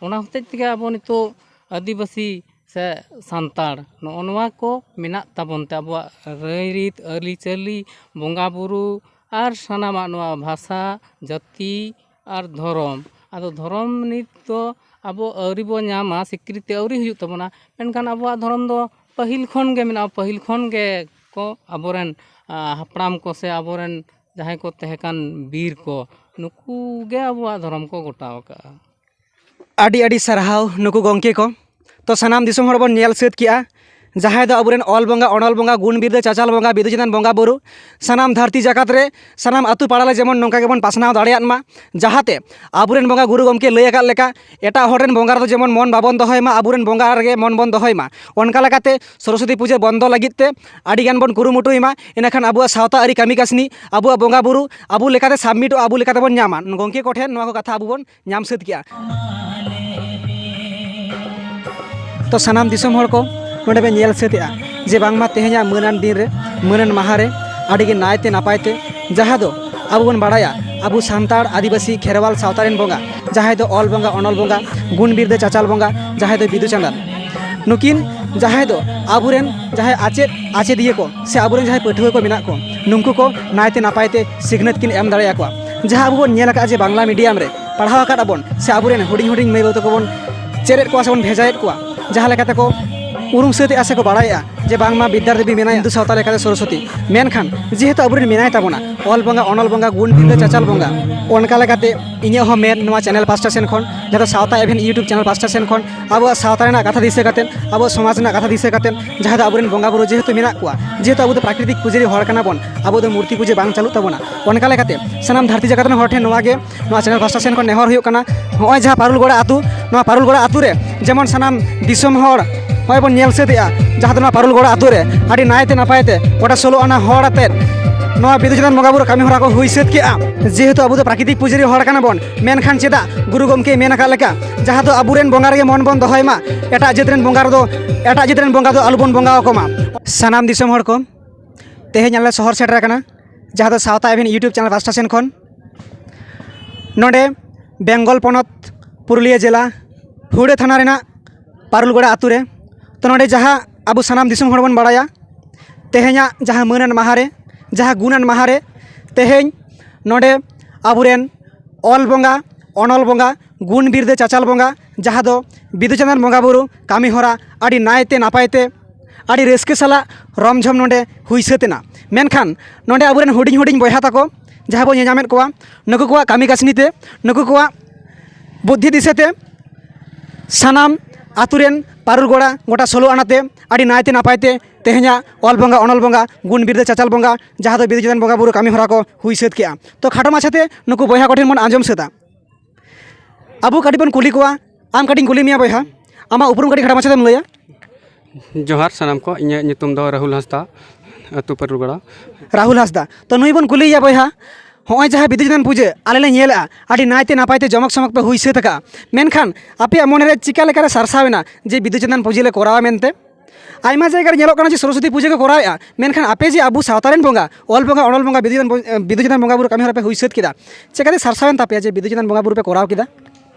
ᱚᱱᱟ ᱦᱚᱛᱮᱡ ᱛᱮᱜᱮ ᱟᱵᱚ ᱱᱤᱛᱚᱜ ᱟᱹᱫᱤᱵᱟᱹᱥᱤ ᱥᱮ ᱥᱟᱱᱛᱟᱲ ᱱᱚᱜᱼᱚ ᱱᱚᱣᱟ ᱠᱚ ᱢᱮᱱᱟᱜ ᱛᱟᱵᱚᱱ ᱛᱮ ᱟᱵᱚᱣᱟᱜ ᱨᱟᱹᱭᱨᱤᱛ, ᱟᱹᱨᱤᱪᱟᱹᱞᱤ, ᱵᱚᱸᱜᱟᱼᱵᱩᱨᱩ ᱟᱨ ᱥᱟᱱᱟᱢᱟᱜ ᱱᱚᱣᱟ ᱵᱷᱟᱥᱟ, ᱡᱟᱹᱛᱤ ᱟᱨ ᱫᱷᱚᱨᱚᱢ᱾ ᱟᱫᱚ ᱫᱷᱚᱨᱚᱢ ᱱᱤᱛ ᱫᱚ ᱟᱵᱚ ᱟᱹᱣᱨᱤ ᱵᱚ ᱧᱟᱢᱟ, ᱥᱤᱠᱨᱤᱛᱤ ᱟᱹᱣᱨᱤ ᱦᱩᱭᱩᱜ ᱛᱟᱵᱚᱱᱟ, ᱢᱮᱱᱠᱷᱟᱱ ᱟᱵᱚᱣᱟᱜ ᱫᱷᱚᱨᱚᱢ ᱫᱚ ᱯᱟᱹᱦᱤᱞ ᱠᱷᱚᱱ ᱜᱮ ᱢᱮᱱᱟᱜᱼᱟ᱾ ᱯᱟᱹᱦᱤᱞ ᱠᱷᱚᱱ ᱜᱮ ᱠᱚ ᱟᱵᱚᱨᱮᱱ, ᱟ, ᱦᱟᱯᱲᱟᱢ ᱠᱚ ᱥᱮ ᱟᱵᱚᱨᱮᱱ ᱡᱟᱦᱟᱸᱭ ᱠᱚ ᱛᱟᱦᱮᱸ ᱠᱟᱱ ᱵᱤᱨ ᱠᱚ, ᱱᱩᱠᱩ ᱜᱮ ᱟᱵᱚᱣᱟᱜ ᱫᱷᱚᱨᱚᱢ ᱠᱚ ᱜᱚᱴᱟᱣ ᱟᱠᱟᱫᱼᱟ᱾ ᱟᱹᱰᱤ ᱟᱹᱰᱤ ᱥᱟᱨᱦᱟᱣ ᱱᱩᱠᱩ ᱜᱚᱢᱠᱮ ᱠᱚ᱾ ᱛᱚ ᱥᱟᱱᱟᱢ ᱫᱤᱥᱚᱢ ᱦᱚᱲ ᱵᱚᱱ ᱧᱮᱞ ᱥᱟᱹᱛ ᱠᱮᱜᱼᱟ, ᱡᱟᱦᱟᱸᱭ ᱫᱚ ᱟᱵᱚᱨᱮᱱ ᱚᱞ ᱵᱚᱸᱜᱟ, ᱚᱱᱚᱞ ᱵᱚᱸᱜᱟ, ᱜᱩᱱ ᱵᱤᱨᱫᱟᱹ ᱪᱟᱪᱟᱞ ᱵᱚᱸᱜᱟ, ᱵᱤᱫᱩ ᱪᱟᱸᱫᱟᱱ ᱵᱚᱸᱜᱟ ᱵᱩᱨᱩ ᱥᱟᱱᱟᱢ ᱫᱷᱟᱹᱨᱛᱤ ᱡᱟᱠᱟᱛ ᱨᱮ, ᱥᱟᱱᱟᱢ ᱟᱹᱛᱩ ᱯᱟᱲᱟ ᱨᱮ ᱡᱮᱢᱚᱱ ᱱᱚᱝᱠᱟ ᱜᱮᱵᱚᱱ ᱯᱟᱥᱱᱟᱣ ᱫᱟᱲᱮᱭᱟᱜ ᱢᱟ, ᱡᱟᱦᱟᱸᱛᱮ ᱟᱵᱚᱨᱮᱱ ᱵᱚᱸᱜᱟ ᱜᱩᱨᱩ ᱜᱚᱢᱠᱮ ᱞᱟᱹᱭ ᱟᱠᱟᱫ ᱞᱮᱠᱟ ᱮᱴᱟᱜ ᱦᱚᱲ ᱨᱮᱱ ᱵᱚᱸᱜᱟ ᱨᱮᱫᱚ ᱡᱮᱢᱚᱱ ᱢᱚᱱ ᱵᱟᱵᱚᱱ ᱫᱚᱦᱚᱭ ᱢᱟ, ᱟᱵᱚᱨᱮᱱ ᱵᱚᱸᱜᱟ ᱨᱮᱜᱮ ᱢᱚᱱ ᱵᱚᱱ ᱫᱚᱦᱚᱭ ᱢᱟ᱾ ᱚᱱᱠᱟ ᱞᱮᱠᱟᱛᱮ ᱥᱚᱨᱚᱥᱚᱛᱤ ᱯᱩᱡᱟᱹ ᱵᱚᱱᱫᱚ ᱞᱟᱹᱜᱤᱫ ᱛᱮ ᱟᱹᱰᱤ ᱜᱟᱱ ᱵᱚᱱ ᱠᱩᱨᱩᱢᱩᱴᱩᱭ ᱢᱟ, ᱤᱱᱟᱹᱠᱷᱟᱱ ᱟᱵᱚᱣᱟᱜ ᱥᱟᱶᱛᱟ ᱟᱹᱨᱤ ᱠᱟᱹᱢᱤ ᱠᱟᱹᱥᱱᱤ, ᱟᱵᱚᱣᱟᱜ ᱵᱚᱸᱜᱟ ᱵᱩᱨᱩ ᱟᱵᱚ ᱞᱮᱠᱟᱛᱮ ᱥᱟᱵᱢᱤᱴᱚᱜᱼᱟ, ᱟᱵᱚ ᱞᱮᱠᱟᱛᱮ ᱵᱚᱱ ᱧᱟᱢᱟ᱾ ᱜᱚᱢᱠᱮ ᱠᱚᱴᱷᱮᱱ ᱱᱚᱣᱟ ᱠᱚ ᱠᱟᱛᱷᱟ ᱟᱵᱚ ᱵᱚᱱ ᱧᱟᱢ ᱥᱟᱹᱛ ᱠᱮᱜᱼᱟ᱾ ᱛᱚ ᱥᱟᱱᱟᱢ ᱫᱤᱥᱚᱢ ᱦᱚᱲ ᱠᱚ ᱱᱚᱰᱮ ᱵᱮᱱ ᱧᱮᱞ ᱥᱟᱹᱛ ᱮᱜᱼᱟ ᱡᱮ ᱵᱟᱝᱢᱟ ᱛᱮᱦᱮᱧᱟᱜ ᱢᱟᱹᱱᱟᱱ ᱫᱤᱱ ᱨᱮ, ᱢᱟᱹᱱᱟᱱ ᱢᱟᱦᱟ ᱨᱮ ᱟᱹᱰᱤ ᱜᱮ ᱱᱟᱭᱛᱮ ᱱᱟᱯᱟᱭ ᱛᱮ, ᱡᱟᱦᱟᱸ ᱫᱚ ᱟᱵᱚ ᱵᱚᱱ ᱵᱟᱲᱟᱭᱟ ᱟᱵᱚ ᱥᱟᱱᱛᱟᱲ ᱟᱹᱫᱤᱵᱟᱹᱥᱤ ᱠᱷᱮᱨᱣᱟᱞ ᱥᱟᱶᱛᱟ ᱨᱮᱱ ᱵᱚᱸᱜᱟ, ᱡᱟᱦᱟᱸᱭ ᱫᱚ ᱚᱞ ᱵᱚᱸᱜᱟ, ᱚᱱᱚᱞ ᱵᱚᱸᱜᱟ, ᱜᱩᱱ ᱵᱤᱨᱫᱟᱹ ᱪᱟᱪᱟᱞ ᱵᱚᱸᱜᱟ, ᱡᱟᱦᱟᱸᱭ ᱫᱚ ᱵᱤᱫᱩ ᱪᱟᱸᱫᱟᱱ, ᱱᱩᱠᱤᱱ ᱡᱟᱦᱟᱸᱭ ᱫᱚ ᱟᱵᱚᱨᱮᱱ ᱡᱟᱦᱟᱸᱭ ᱟᱪᱮᱫ ᱟᱪᱮᱫᱤᱭᱟᱹ ᱠᱚ ᱥᱮ ᱟᱵᱚᱨᱮᱱ ᱡᱟᱦᱟᱸᱭ ᱯᱟᱹᱴᱷᱩᱣᱟᱹ ᱠᱚ ᱢᱮᱱᱟᱜ ᱠᱚ, ᱱᱩᱠᱩ ᱠᱚ ᱱᱟᱭᱛᱮ ᱱᱟᱯᱟᱭ ᱛᱮ ᱥᱤᱠᱷᱱᱟᱹᱛ ᱠᱤᱱ ᱮᱢ ᱫᱟᱲᱮᱭᱟᱠᱚᱣᱟ᱾ ᱡᱟᱦᱟᱸ ᱟᱵᱚ ᱵᱚᱱ ᱧᱮᱞ ᱟᱠᱟᱫᱼᱟ ᱡᱮ ᱵᱟᱝᱞᱟ ᱢᱤᱰᱤᱭᱟᱢ ᱨᱮ ᱯᱟᱲᱦᱟᱣ ᱟᱠᱟᱫ ᱟᱵᱚᱱ ᱥᱮ ᱟᱵᱚᱨᱮᱱ ᱦᱩᱰᱤᱧ ᱦᱩᱰᱤᱧ ᱢᱟᱹᱭ ᱵᱟᱹᱵᱩ ᱛᱟᱠᱚ ᱵᱚᱱ ᱪᱮᱫ ᱮᱫ ᱠᱚᱣᱟ ᱥᱮ ᱵᱚᱱ ᱵᱷᱮᱡᱟᱭᱮᱫ ᱠᱚᱣᱟ, ᱡᱟᱦᱟᱸ ᱞᱮᱠᱟ ᱛᱮᱠᱚ ᱩᱨᱩᱢ ᱥᱟᱹᱛ ᱮᱫᱼᱟ ᱥᱮᱠᱚ ᱵᱟᱲᱟᱭᱮᱫᱼᱟ ᱡᱮ ᱵᱟᱝᱢᱟ ᱵᱤᱫᱽᱫᱟ ᱫᱮᱵᱤ ᱢᱮᱱᱟᱭᱟ, ᱦᱤᱱᱫᱩ ᱥᱟᱶᱛᱟ ᱞᱮᱠᱟᱛᱮ ᱥᱚᱨᱚᱥᱚᱛᱤ᱾ ᱢᱮᱱᱠᱷᱟᱱ ᱡᱮᱦᱮᱛᱩ ᱟᱵᱚᱨᱮᱱ ᱢᱮᱱᱟᱭ ᱛᱟᱵᱚᱱᱟ ᱚᱞ ᱵᱚᱸᱜᱟ, ᱚᱱᱚᱞ ᱵᱚᱸᱜᱟ, ᱜᱩᱱ ᱵᱤᱨᱫᱟᱹ ᱪᱟᱪᱟᱞ ᱵᱚᱸᱜᱟ, ᱚᱱᱠᱟ ᱞᱮᱠᱟᱛᱮ ᱤᱧᱟᱹᱜ ᱦᱚᱸ ᱢᱮᱱ ᱱᱚᱣᱟ ᱪᱮᱱᱮᱞ ᱯᱟᱥᱴᱟ ᱥᱮᱱ ᱠᱷᱚᱱ, ᱡᱟᱦᱟᱸ ᱫᱚ ᱥᱟᱶᱛᱟ ᱮᱵᱷᱮᱱ YouTube ᱪᱮᱱᱮᱞ ᱯᱟᱥᱴᱟ ᱥᱮᱱ ᱠᱷᱚᱱ, ᱟᱵᱚᱣᱟᱜ ᱥᱟᱶᱛᱟ ᱨᱮᱱᱟᱜ ᱠᱟᱛᱷᱟ ᱫᱤᱥᱟᱹ ᱠᱟᱛᱮᱫ, ᱟᱵᱚᱣᱟᱜ ᱥᱚᱢᱟᱡᱽ ᱨᱮᱱᱟᱜ ᱠᱟᱛᱷᱟ ᱫᱤᱥᱟᱹ ᱠᱟᱛᱮᱫ, ᱡᱟᱦᱟᱸ ᱫᱚ ᱟᱵᱚᱨᱮᱱ ᱵᱚᱸᱜᱟ ᱵᱩᱨᱩ ᱡᱮᱦᱮᱛᱩ ᱢᱮᱱᱟᱜ ᱠᱚᱣᱟ, ᱡᱮᱦᱮᱛᱩ ᱟᱵᱚ ᱫᱚ ᱯᱨᱟᱠᱨᱤᱛᱤᱠ ᱯᱩᱡᱟᱹᱨᱤ ᱦᱚᱲ ᱠᱟᱱᱟ ᱵᱚᱱ, ᱟᱵᱚ ᱫᱚ ᱢᱩᱨᱛᱤ ᱯᱩᱡᱟᱹ ᱵᱟᱝ ᱪᱟᱹᱞᱩᱜ ᱛᱟᱵᱚᱱᱟ᱾ ᱚᱱᱠᱟ ᱞᱮᱠᱟᱛᱮ ᱥᱟᱱᱟᱢ ᱫᱷᱟᱹᱨᱛᱤ ᱡᱟᱠᱟᱛ ᱨᱮᱱ ᱦᱚᱲ ᱴᱷᱮᱱ ᱱᱚᱣᱟ ᱜᱮ ᱱᱚᱣᱟ ᱪᱮᱱᱮᱞ ᱯᱟᱥᱴᱟ ᱥᱮᱱ ᱠᱷᱚᱱ ᱱᱮᱦᱚᱨ ᱦᱩᱭᱩᱜ ᱠᱟᱱᱟ, ᱱᱚᱜᱼᱚᱭ ᱡᱟᱦᱟᱸ ᱯᱟᱨᱩᱞ ᱜᱚᱲᱟ ᱟᱹᱛᱩ, ᱱᱚᱣᱟ ᱯᱟᱨᱩᱞ ᱜᱚᱲᱟ ᱟᱹᱛᱩ ᱨᱮ ᱡᱮᱢᱚᱱ ᱥᱟᱱᱟᱢ ᱫᱤᱥᱚᱢ ᱦᱚᱲ ᱱᱚᱜᱼᱚᱭ ᱵᱚᱱ ᱧᱮᱞ ᱥᱟᱹᱛ ᱮᱜᱼᱟ, ᱡᱟᱦᱟᱸ ᱫᱚ ᱱᱚᱣᱟ ᱯᱟᱨᱩᱞ ᱜᱚᱲᱟ ᱟᱹᱛᱩ ᱨᱮ ᱟᱹᱰᱤ ᱱᱟᱭᱛᱮ ᱱᱟᱯᱟᱭ ᱛᱮ ᱜᱚᱴᱟ ᱥᱳᱞᱳ ᱟᱱᱟ ᱦᱚᱲ ᱟᱛᱮᱫ ᱱᱚᱣᱟ ᱵᱤᱫᱩ ᱪᱟᱸᱫᱟᱱ ᱵᱚᱸᱜᱟ ᱵᱩᱨᱩ ᱠᱟᱹᱢᱤ ᱦᱚᱨᱟ ᱠᱚ ᱦᱩᱭ ᱥᱟᱹᱛ ᱠᱮᱜᱼᱟ᱾ ᱡᱮᱦᱮᱛᱩ ᱟᱵᱚ ᱫᱚ ᱯᱨᱟᱠᱨᱤᱛᱤᱠ ᱯᱩᱡᱟᱹᱨᱤ ᱦᱚᱲ ᱠᱟᱱᱟ ᱵᱚᱱ, ᱢᱮᱱᱠᱷᱟᱱ ᱪᱮᱫᱟᱜ ᱜᱩᱨᱩ ᱜᱚᱢᱠᱮᱭ ᱢᱮᱱ ᱟᱠᱟᱫ ᱞᱮᱠᱟ, ᱡᱟᱦᱟᱸ ᱫᱚ ᱟᱵᱚᱨᱮᱱ ᱵᱚᱸᱜᱟ ᱨᱮᱜᱮ ᱢᱚᱱ ᱵᱚᱱ ᱫᱚᱦᱚᱭ ᱢᱟ, ᱮᱴᱟᱜ ᱡᱟᱹᱛ ᱨᱮᱱ ᱵᱚᱸᱜᱟ ᱨᱮᱫᱚ, ᱮᱴᱟᱜ ᱡᱟᱹᱛ ᱨᱮᱱ ᱵᱚᱸᱜᱟ ᱫᱚ ᱟᱞᱚᱵᱚᱱ ᱵᱚᱸᱜᱟ ᱟᱠᱚ ᱢᱟ᱾ ᱥᱟᱱᱟᱢ ᱫᱤᱥᱚᱢ ᱦᱚᱲ ᱠᱚ, ᱛᱮᱦᱮᱧ ᱟᱞᱮ ᱥᱚᱦᱚᱨ ᱥᱮᱴᱮᱨ ᱟᱠᱟᱱᱟ, ᱡᱟᱦᱟᱸ ᱫᱚ ᱥᱟᱶᱛᱟ ᱮᱵᱷᱮᱱ YouTube ᱪᱮᱱᱮᱞ ᱯᱟᱥᱴᱟ ᱥᱮᱱ ᱠᱷᱚᱱ᱾ ᱱᱚᱰᱮ ᱵᱮᱝᱜᱚᱞ ᱯᱚᱱᱚᱛ, ᱯᱩᱨᱩᱞᱤᱭᱟᱹ ᱡᱮᱞᱟ, ᱦᱩᱲᱟᱹ ᱛᱷᱟᱱᱟ ᱨᱮᱱᱟᱜ ᱯᱟᱨᱩᱞᱜᱚᱲᱟ ᱟᱹᱛᱩ ᱨᱮ᱾ ᱛᱚ, ᱱᱚᱰᱮ ᱡᱟᱦᱟᱸ ᱟᱵᱚ ᱥᱟᱱᱟᱢ ᱫᱤᱥᱚᱢ ᱦᱚᱲ ᱵᱚᱱ ᱵᱟᱲᱟᱭᱟ, ᱛᱮᱦᱮᱧᱟᱜ ᱡᱟᱦᱟᱸ ᱢᱟᱹᱱᱟᱱ ᱢᱟᱦᱟ ᱨᱮ, ᱡᱟᱦᱟᱸ ᱜᱩᱱᱟᱱ ᱢᱟᱦᱟ ᱨᱮ, ᱛᱮᱦᱮᱧ ᱱᱚᱰᱮ ᱟᱵᱚᱨᱮᱱ ᱚᱞ ᱵᱚᱸᱜᱟ, ᱚᱱᱚᱞ ᱵᱚᱸᱜᱟ, ᱜᱩᱱ ᱵᱤᱨᱫᱟᱹ ᱪᱟᱪᱟᱞ ᱵᱚᱸᱜᱟ, ᱡᱟᱦᱟᱸ ᱫᱚ ᱵᱤᱫᱩ ᱪᱟᱸᱫᱟᱱ ᱵᱚᱸᱜᱟ ᱵᱩᱨᱩ ᱠᱟᱹᱢᱤ ᱦᱚᱨᱟ ᱟᱹᱰᱤ ᱱᱟᱭᱛᱮ ᱱᱟᱯᱟᱭ ᱛᱮ, ᱟᱹᱰᱤ ᱨᱟᱹᱥᱠᱟᱹ ᱥᱟᱞᱟᱜ ᱨᱚᱢ ᱡᱷᱚᱢ ᱱᱚᱰᱮ ᱦᱩᱭ ᱥᱟᱹᱛ ᱮᱱᱟ᱾ ᱢᱮᱱᱠᱷᱟᱱ ᱱᱚᱰᱮ ᱟᱵᱚᱨᱮᱱ ᱦᱩᱰᱤᱧ ᱦᱩᱰᱤᱧ ᱵᱚᱭᱦᱟ ᱛᱟᱠᱚ, ᱡᱟᱦᱟᱸ ᱵᱚᱱ ᱧᱮᱞᱧᱟᱢᱮᱫ ᱠᱚᱣᱟ, ᱱᱩᱠᱩ ᱠᱚᱣᱟᱜ ᱠᱟᱹᱢᱤ ᱠᱟᱹᱥᱱᱤ ᱛᱮ, ᱱᱩᱠᱩ ᱠᱚᱣᱟᱜ ᱵᱩᱫᱽᱫᱷᱤ ᱫᱤᱥᱟᱹ ᱛᱮ, ᱥᱟᱱᱟᱢ ᱟᱛᱳ ᱨᱮᱱ ᱯᱟᱹᱨᱩᱞ ᱜᱚᱲᱟ ᱜᱚᱴᱟ ᱥᱳᱞᱳ ᱟᱱᱟᱛᱮ ᱟᱹᱰᱤ ᱱᱟᱭᱛᱮ ᱱᱟᱯᱟᱭ ᱛᱮ ᱛᱮᱦᱮᱧᱟᱜ ᱚᱞ ᱵᱚᱸᱜᱟ, ᱚᱱᱚᱞ ᱵᱚᱸᱜᱟ, ᱜᱩᱱ ᱵᱤᱨᱫᱟᱹ ᱪᱟᱪᱟᱞ ᱵᱚᱸᱜᱟ, ᱡᱟᱦᱟᱸ ᱫᱚ ᱵᱤᱫᱩ ᱪᱟᱸᱫᱟᱱ ᱵᱚᱸᱜᱟ ᱵᱩᱨᱩ ᱠᱟᱹᱢᱤ ᱦᱚᱨᱟ ᱠᱚ ᱦᱩᱭ ᱥᱟᱹᱛ ᱠᱮᱜᱼᱟ᱾ ᱛᱚ, ᱠᱷᱟᱴᱚ ᱢᱟᱪᱷᱟᱛᱮ ᱱᱩᱠᱩ ᱵᱚᱭᱦᱟ ᱠᱚᱴᱷᱮᱱ ᱵᱚᱱ ᱟᱸᱡᱚᱢ ᱥᱟᱹᱛᱟ᱾ ᱟᱵᱚ ᱠᱟᱹᱴᱤᱡ ᱵᱚᱱ ᱠᱩᱞᱤ ᱠᱚᱣᱟ, ᱟᱢ ᱠᱟᱹᱴᱤᱡ ᱤᱧ ᱠᱩᱞᱤ ᱢᱮᱭᱟ ᱵᱚᱭᱦᱟ, ᱟᱢᱟᱜ ᱩᱯᱨᱩᱢ ᱠᱟᱹᱴᱤᱡ ᱠᱷᱟᱴᱚ ᱢᱟᱪᱷᱟ ᱛᱮᱢ ᱞᱟᱹᱭᱟ? ᱡᱚᱦᱟᱨ ᱥᱟᱱᱟᱢ ᱠᱚ, ᱤᱧᱟᱹᱜ ᱧᱩᱛᱩᱢ ᱫᱚ ᱨᱟᱦᱩᱞ ᱦᱟᱸᱥᱫᱟ, ᱟᱹᱛᱩ ᱯᱟᱹᱨᱩᱞᱜᱚᱲᱟ᱾ ᱨᱟᱦᱩᱞ ᱦᱟᱸᱥᱫᱟ, ᱛᱚ, ᱱᱩᱭ ᱵᱚᱱ ᱠᱩᱞᱤᱭᱮᱭᱟ ᱵᱚᱭᱦᱟ, ᱦᱚᱸᱜᱼᱚᱭ ᱡᱟᱦᱟᱸ ᱵᱤᱫᱩ ᱪᱟᱸᱫᱟᱱ ᱯᱩᱡᱟᱹ ᱟᱞᱮ ᱞᱮ ᱧᱮᱞᱮᱜᱼᱟ, ᱟᱹᱰᱤ ᱱᱟᱭᱛᱮ ᱱᱟᱯᱟᱭ ᱛᱮ ᱡᱚᱢᱚᱠ ᱥᱚᱢᱚᱠ ᱯᱮ ᱦᱩᱭ ᱥᱟᱹᱛ ᱟᱠᱟᱜᱼᱟ, ᱢᱮᱱᱠᱷᱟᱱ ᱟᱯᱮᱭᱟᱜ ᱢᱚᱱᱮ ᱨᱮ ᱪᱤᱠᱟ ᱞᱮᱠᱟᱨᱮ ᱥᱟᱨᱥᱟᱣ ᱮᱱᱟ ᱡᱮ ᱵᱤᱫᱩ ᱪᱟᱸᱫᱟᱱ ᱯᱩᱡᱟᱹ ᱞᱮ ᱠᱚᱨᱟᱣᱟ ᱢᱮᱱᱛᱮ? ᱟᱭᱢᱟ ᱡᱟᱭᱜᱟ ᱨᱮ ᱧᱮᱞᱚᱜ ᱠᱟᱱᱟ ᱡᱮ ᱥᱚᱨᱚᱥᱚᱛᱤ ᱯᱩᱡᱟᱹ ᱠᱚ ᱠᱚᱨᱟᱣᱮᱜᱼᱟ, ᱢᱮᱱᱠᱷᱟᱱ ᱟᱯᱮ ᱡᱮ ᱟᱵᱚ ᱥᱟᱶᱛᱟ ᱨᱮᱱ ᱵᱚᱸᱜᱟ, ᱚᱞ ᱵᱚᱸᱜᱟ, ᱚᱱᱚᱞ ᱵᱚᱸᱜᱟ, ᱵᱤᱫᱩ ᱪᱟᱸᱫᱟᱱ ᱵᱚ-, ᱵᱤᱫᱩ ᱪᱟᱸᱫᱟᱱ ᱵᱚᱸᱜᱟ ᱵᱩᱨᱩ ᱠᱟᱹᱢᱤ ᱦᱚᱨᱟ ᱯᱮ ᱦᱩᱭ ᱥᱟᱹᱛ ᱠᱮᱫᱟ, ᱪᱮᱠᱟᱛᱮ ᱥᱟᱨᱥᱟᱣᱮᱱ ᱛᱟᱯᱮᱭᱟ ᱡᱮ ᱵᱤᱫᱩ ᱪᱟᱸᱫᱟᱱ ᱵᱚᱸᱜᱟ ᱵᱩᱨᱩ ᱯᱮ ᱠᱚᱨᱟᱣ ᱠᱮᱫᱟ?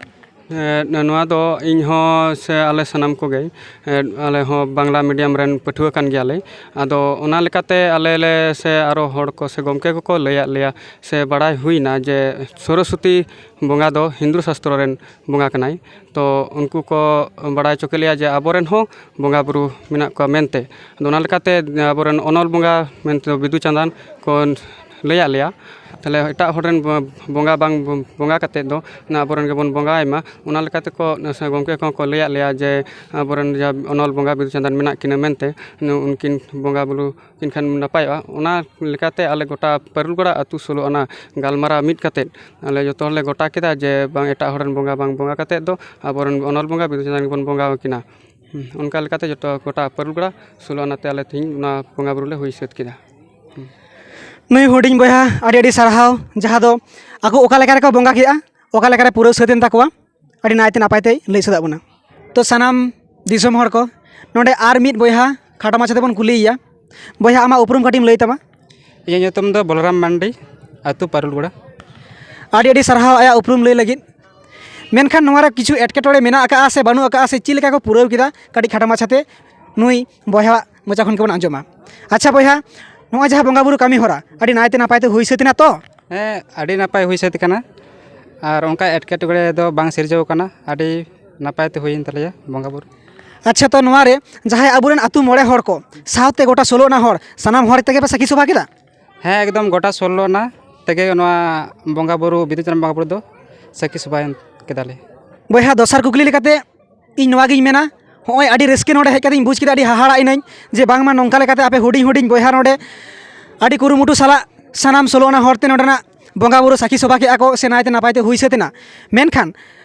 ᱮᱸ, ᱱᱚᱣᱟ ᱫᱚ ᱤᱧ ᱦᱚᱸ ᱥᱮ ᱟᱞᱮ ᱥᱟᱱᱟᱢ ᱠᱚᱜᱮ, ᱮᱸ, ᱟᱞᱮ ᱦᱚᱸ ᱵᱟᱝᱞᱟ ᱢᱤᱰᱤᱭᱟᱢ ᱨᱮᱱ ᱯᱟᱹᱴᱷᱩᱣᱟᱹ ᱠᱟᱱ ᱜᱮᱭᱟᱞᱮ᱾ ᱟᱫᱚ ᱚᱱᱟ ᱞᱮᱠᱟᱛᱮ ᱟᱞᱮ ᱞᱮ ᱥᱮ ᱟᱨᱚ ᱦᱚᱲ ᱠᱚ ᱥᱮ ᱜᱚᱢᱠᱮ ᱠᱚᱠᱚ ᱞᱟᱹᱭᱟᱫ ᱞᱮᱭᱟ ᱥᱮ ᱵᱟᱲᱟᱭ ᱦᱩᱭᱱᱟ ᱡᱮ ᱥᱚᱨᱚᱥᱚᱛᱤ ᱵᱚᱸᱜᱟ ᱫᱚ ᱦᱤᱱᱫᱩ ᱥᱟᱥᱛᱨᱚ ᱨᱮᱱ ᱵᱚᱸᱜᱟ ᱠᱟᱱᱟᱭ᱾ ᱛᱚ, ᱩᱱᱠᱩ ᱠᱚ ᱵᱟᱲᱟᱭ ᱦᱚᱪᱚ ᱠᱮᱫ ᱞᱮᱭᱟ ᱡᱮ ᱟᱵᱚᱨᱮᱱ ᱦᱚᱸ ᱵᱚᱸᱜᱟ ᱵᱩᱨᱩ ᱢᱮᱱᱟᱜ ᱠᱚᱣᱟ ᱢᱮᱱᱛᱮ᱾ ᱟᱫᱚ ᱚᱱᱟ ᱞᱮᱠᱟᱛᱮ ᱟᱵᱚᱨᱮᱱ ᱚᱱᱚᱞ ᱵᱚᱸᱜᱟ ᱢᱮᱱᱛᱮ ᱫᱚ ᱵᱤᱫᱩ ᱪᱟᱸᱫᱟᱱ ᱠᱚ ᱞᱟᱹᱭᱟᱫ ᱞᱮᱭᱟ, ᱛᱟᱦᱞᱮ ᱮᱴᱟᱜ ᱦᱚᱲ ᱨᱮᱱ ᱵᱚᱸᱜᱟ ᱵᱟᱝ ᱵᱚᱸᱜᱟ ᱠᱟᱛᱮᱫ ᱫᱚ ᱚᱱᱟ ᱟᱵᱚᱨᱮᱱ ᱜᱮᱵᱚᱱ ᱵᱚᱸᱜᱟ ᱟᱭ ᱢᱟ᱾ ᱚᱱᱟ ᱞᱮᱠᱟ ᱛᱮᱠᱚ ᱥᱮ ᱜᱚᱢᱠᱮ ᱠᱚᱦᱚᱸ ᱠᱚ ᱞᱟᱹᱭᱟᱫ ᱞᱮᱭᱟ ᱡᱮ ᱟᱵᱚᱨᱮᱱ ᱡᱟᱦᱟᱸ ᱚᱱᱚᱞ ᱵᱚᱸᱜᱟ ᱵᱤᱫᱩ ᱪᱟᱸᱫᱟᱱ ᱢᱮᱱᱟᱜ ᱠᱤᱱᱟ ᱢᱮᱱᱛᱮ, ᱩᱱᱠᱤᱱ ᱵᱚᱸᱜᱟ ᱵᱩᱨᱩ ᱠᱤᱱ ᱠᱷᱟᱱ ᱱᱟᱯᱟᱭᱚᱜᱼᱟ᱾ ᱚᱱᱟ ᱞᱮᱠᱟᱛᱮ ᱟᱞᱮ ᱜᱚᱴᱟ ᱯᱟᱹᱨᱩᱞᱜᱚᱲᱟ ᱟᱹᱛᱩ ᱥᱳᱞᱳ ᱟᱱᱟ ᱜᱟᱞᱢᱟᱨᱟᱣ ᱢᱤᱫ ᱠᱟᱛᱮᱫ ᱟᱞᱮ ᱡᱚᱛᱚ ᱦᱚᱲᱞᱮ ᱜᱚᱴᱟ ᱠᱮᱫᱟ ᱡᱮ ᱵᱟᱝ, ᱮᱴᱟᱜ ᱦᱚᱲ ᱨᱮᱱ ᱵᱚᱸᱜᱟ ᱵᱟᱝ ᱵᱚᱸᱜᱟ ᱠᱟᱛᱮᱫ ᱫᱚ ᱟᱵᱚᱨᱮᱱ ᱚᱱᱚᱞ ᱵᱚᱸᱜᱟ ᱵᱤᱫᱩ ᱪᱟᱸᱫᱟᱱ ᱜᱮᱵᱚᱱ ᱵᱚᱸᱜᱟ ᱟᱹᱠᱤᱱᱟ᱾ ᱦᱩᱸ, ᱚᱱᱠᱟ ᱞᱮᱠᱟᱛᱮ ᱡᱚᱛᱚ ᱜᱚᱴᱟ ᱯᱟᱹᱨᱩᱞᱜᱚᱲᱟ ᱥᱳᱞᱳ ᱟᱱᱟᱛᱮ ᱟᱞᱮ ᱛᱮᱦᱮᱧ ᱚᱱᱟ ᱵᱚᱸᱜᱟ ᱵᱩᱨᱩ ᱞᱮ ᱦᱩᱭ ᱥᱟᱹᱛ ᱠᱮᱫᱟ᱾ ᱦᱩᱸ᱾ ᱱᱩᱭ ᱦᱩᱰᱤᱧ ᱵᱚᱭᱦᱟ, ᱟᱹᱰᱤ ᱟᱹᱰᱤ ᱥᱟᱨᱦᱟᱣ, ᱡᱟᱦᱟᱸ ᱫᱚ ᱟᱠᱚ ᱚᱠᱟ ᱞᱮᱠᱟ ᱨᱮᱠᱚ ᱵᱚᱸᱜᱟ ᱠᱮᱜᱼᱟ, ᱚᱠᱟ ᱞᱮᱠᱟ ᱨᱮ ᱯᱩᱨᱟᱹᱣ ᱥᱟᱹᱛ ᱮᱱ ᱛᱟᱠᱚᱣᱟ, ᱟᱹᱰᱤ ᱱᱟᱭᱛᱮ ᱱᱟᱯᱟᱭ ᱛᱮᱭ ᱞᱟᱹᱭ ᱥᱟᱹᱛ ᱟᱫ ᱵᱚᱱᱟ᱾ ᱛᱚ ᱥᱟᱱᱟᱢ ᱫᱤᱥᱚᱢ ᱦᱚᱲ ᱠᱚ, ᱱᱚᱰᱮ ᱟᱨ ᱢᱤᱫ ᱵᱚᱭᱦᱟ ᱠᱷᱟᱴᱚ ᱢᱟᱪᱷᱟ ᱛᱮᱵᱚᱱ ᱠᱩᱞᱤᱭᱮᱭᱟ᱾ ᱵᱚᱭᱦᱟ, ᱟᱢᱟᱜ ᱩᱯᱨᱩᱢ ᱠᱟᱹᱴᱤᱡ ᱮᱢ ᱞᱟᱹᱭ ᱛᱟᱢᱟ? ᱤᱧᱟᱹᱜ ᱧᱩᱛᱩᱢ ᱫᱚ ᱵᱚᱞᱨᱟᱢ ᱢᱟᱱᱰᱤ, ᱟᱹᱛᱩ ᱯᱟᱨᱩᱞᱜᱚᱲᱟ᱾ ᱟᱹᱰᱤ ᱟᱹᱰᱤ ᱥᱟᱨᱦᱟᱣ ᱟᱭᱟᱜ ᱩᱯᱨᱩᱢ ᱞᱟᱹᱭ ᱞᱟᱹᱜᱤᱫ᱾ ᱢᱮᱱᱠᱷᱟᱱ ᱱᱚᱣᱟ ᱨᱮ ᱠᱤᱪᱷᱩ ᱮᱴᱠᱮᱴᱚᱬᱮ ᱢᱮᱱᱟᱜ ᱟᱠᱟᱫᱼᱟ ᱥᱮ ᱵᱟᱹᱱᱩᱜ ᱟᱠᱟᱫᱼᱟ, ᱥᱮ ᱪᱮᱫ ᱞᱮᱠᱟ ᱠᱚ ᱯᱩᱨᱟᱹᱣ ᱠᱮᱫᱟ, ᱠᱟᱹᱴᱤᱡ ᱠᱷᱟᱴᱚ ᱢᱟᱪᱷᱟᱛᱮ ᱱᱩᱭ ᱵᱚᱭᱦᱟᱣᱟᱜ ᱢᱚᱪᱟ ᱠᱷᱚᱱ ᱜᱮᱵᱚᱱ ᱟᱸᱡᱚᱢᱟ᱾ ᱟᱪᱪᱷᱟ ᱵᱚᱭᱦᱟ, ᱱᱚᱜᱼᱚᱭ ᱡᱟᱦᱟᱸ ᱵᱚᱸᱜᱟᱼᱵᱩᱨᱩ ᱠᱟᱹᱢᱤ ᱦᱚᱨᱟ ᱟᱹᱰᱤ ᱱᱟᱭᱛᱮ ᱱᱟᱯᱟᱭ ᱛᱮ ᱦᱩᱭ ᱥᱟᱹᱛ ᱮᱱᱟ ᱛᱚ? ᱦᱮᱸ, ᱟᱹᱰᱤ ᱱᱟᱯᱟᱭ ᱦᱩᱭ ᱥᱟᱹᱛ ᱟᱠᱟᱱᱟ, ᱟᱨ ᱚᱱᱠᱟ ᱮᱴᱠᱮᱴᱚᱬᱮ ᱫᱚ ᱵᱟᱝ ᱥᱤᱨᱡᱟᱹᱣ ᱟᱠᱟᱱᱟ, ᱟᱹᱰᱤ ᱱᱟᱯᱟᱭ ᱛᱮ ᱦᱩᱭᱮᱱ ᱛᱟᱞᱮᱭᱟ ᱵᱚᱸᱜᱟᱼᱵᱩᱨᱩ᱾ ᱟᱪᱪᱷᱟ, ᱛᱚ ᱱᱚᱣᱟ ᱨᱮ ᱡᱟᱦᱟᱸᱭ ᱟᱵᱚᱨᱮᱱ ᱟᱹᱛᱩ ᱢᱚᱬᱮ ᱦᱚᱲ ᱠᱚ ᱥᱟᱶᱛᱮ ᱜᱚᱴᱟ ᱥᱳᱞᱳ ᱟᱱᱟ ᱦᱚᱲ, ᱥᱟᱱᱟᱢ ᱦᱚᱲ ᱛᱮᱜᱮ ᱯᱮ ᱥᱟᱹᱠᱷᱤ ᱥᱚᱵᱷᱟ ᱠᱮᱫᱟ? ᱦᱮᱸ, ᱮᱠᱫᱚᱢ ᱜᱚᱴᱟ ᱥᱳᱞᱳ ᱟᱱᱟ ᱛᱮᱜᱮ ᱱᱚᱣᱟ ᱵᱚᱸᱜᱟᱼᱵᱩᱨᱩ, ᱵᱤᱫᱩ ᱪᱟᱸᱫᱟᱱ ᱵᱚᱸᱜᱟᱼᱵᱩᱨᱩ ᱫᱚ ᱥᱟᱹᱠᱷᱤ ᱥᱚᱵᱷᱟᱭᱮᱱ ᱠᱮᱫᱟᱞᱮ᱾ ᱵᱚᱭᱦᱟ, ᱫᱚᱥᱟᱨ ᱠᱩᱠᱞᱤ ᱞᱮᱠᱟᱛᱮ ᱤᱧ ᱱᱚᱣᱟᱜᱤᱧ ᱢᱮᱱᱟ, ᱦᱚᱸᱜᱼᱚᱭ ᱟᱹᱰᱤ ᱨᱟᱹᱥᱠᱟᱹ ᱱᱚᱰᱮ ᱦᱮᱡ ᱠᱟᱛᱮᱧ ᱵᱩᱡᱽ ᱠᱮᱫᱟ, ᱟᱹᱰᱤ ᱦᱟᱦᱟᱲᱟᱜ ᱮᱱᱟᱹᱧ ᱡᱮ ᱵᱟᱝᱢᱟ ᱱᱚᱝᱠᱟ ᱞᱮᱠᱟᱛᱮ ᱟᱯᱮ ᱦᱩᱰᱤᱧ ᱦᱩᱰᱤᱧ ᱵᱚᱭᱦᱟ ᱱᱚᱰᱮ ᱟᱹᱰᱤ ᱠᱩᱨᱩᱢᱩᱴᱩ ᱥᱟᱞᱟᱜ ᱥᱟᱱᱟᱢ ᱥᱳᱞᱳ ᱟᱱᱟ ᱦᱚᱲᱛᱮ ᱱᱚᱰᱮᱱᱟᱜ ᱵᱚᱸᱜᱟᱼᱵᱩᱨᱩ ᱥᱟᱹᱠᱷᱤ ᱥᱚᱵᱷᱟ ᱠᱮᱜᱼᱟ ᱠᱚ ᱥᱮ ᱱᱟᱭᱛᱮ ᱱᱟᱯᱟᱭ ᱛᱮ ᱦᱩᱭ ᱥᱟᱹᱛ ᱮᱱᱟ᱾ ᱢᱮᱱᱠᱷᱟᱱ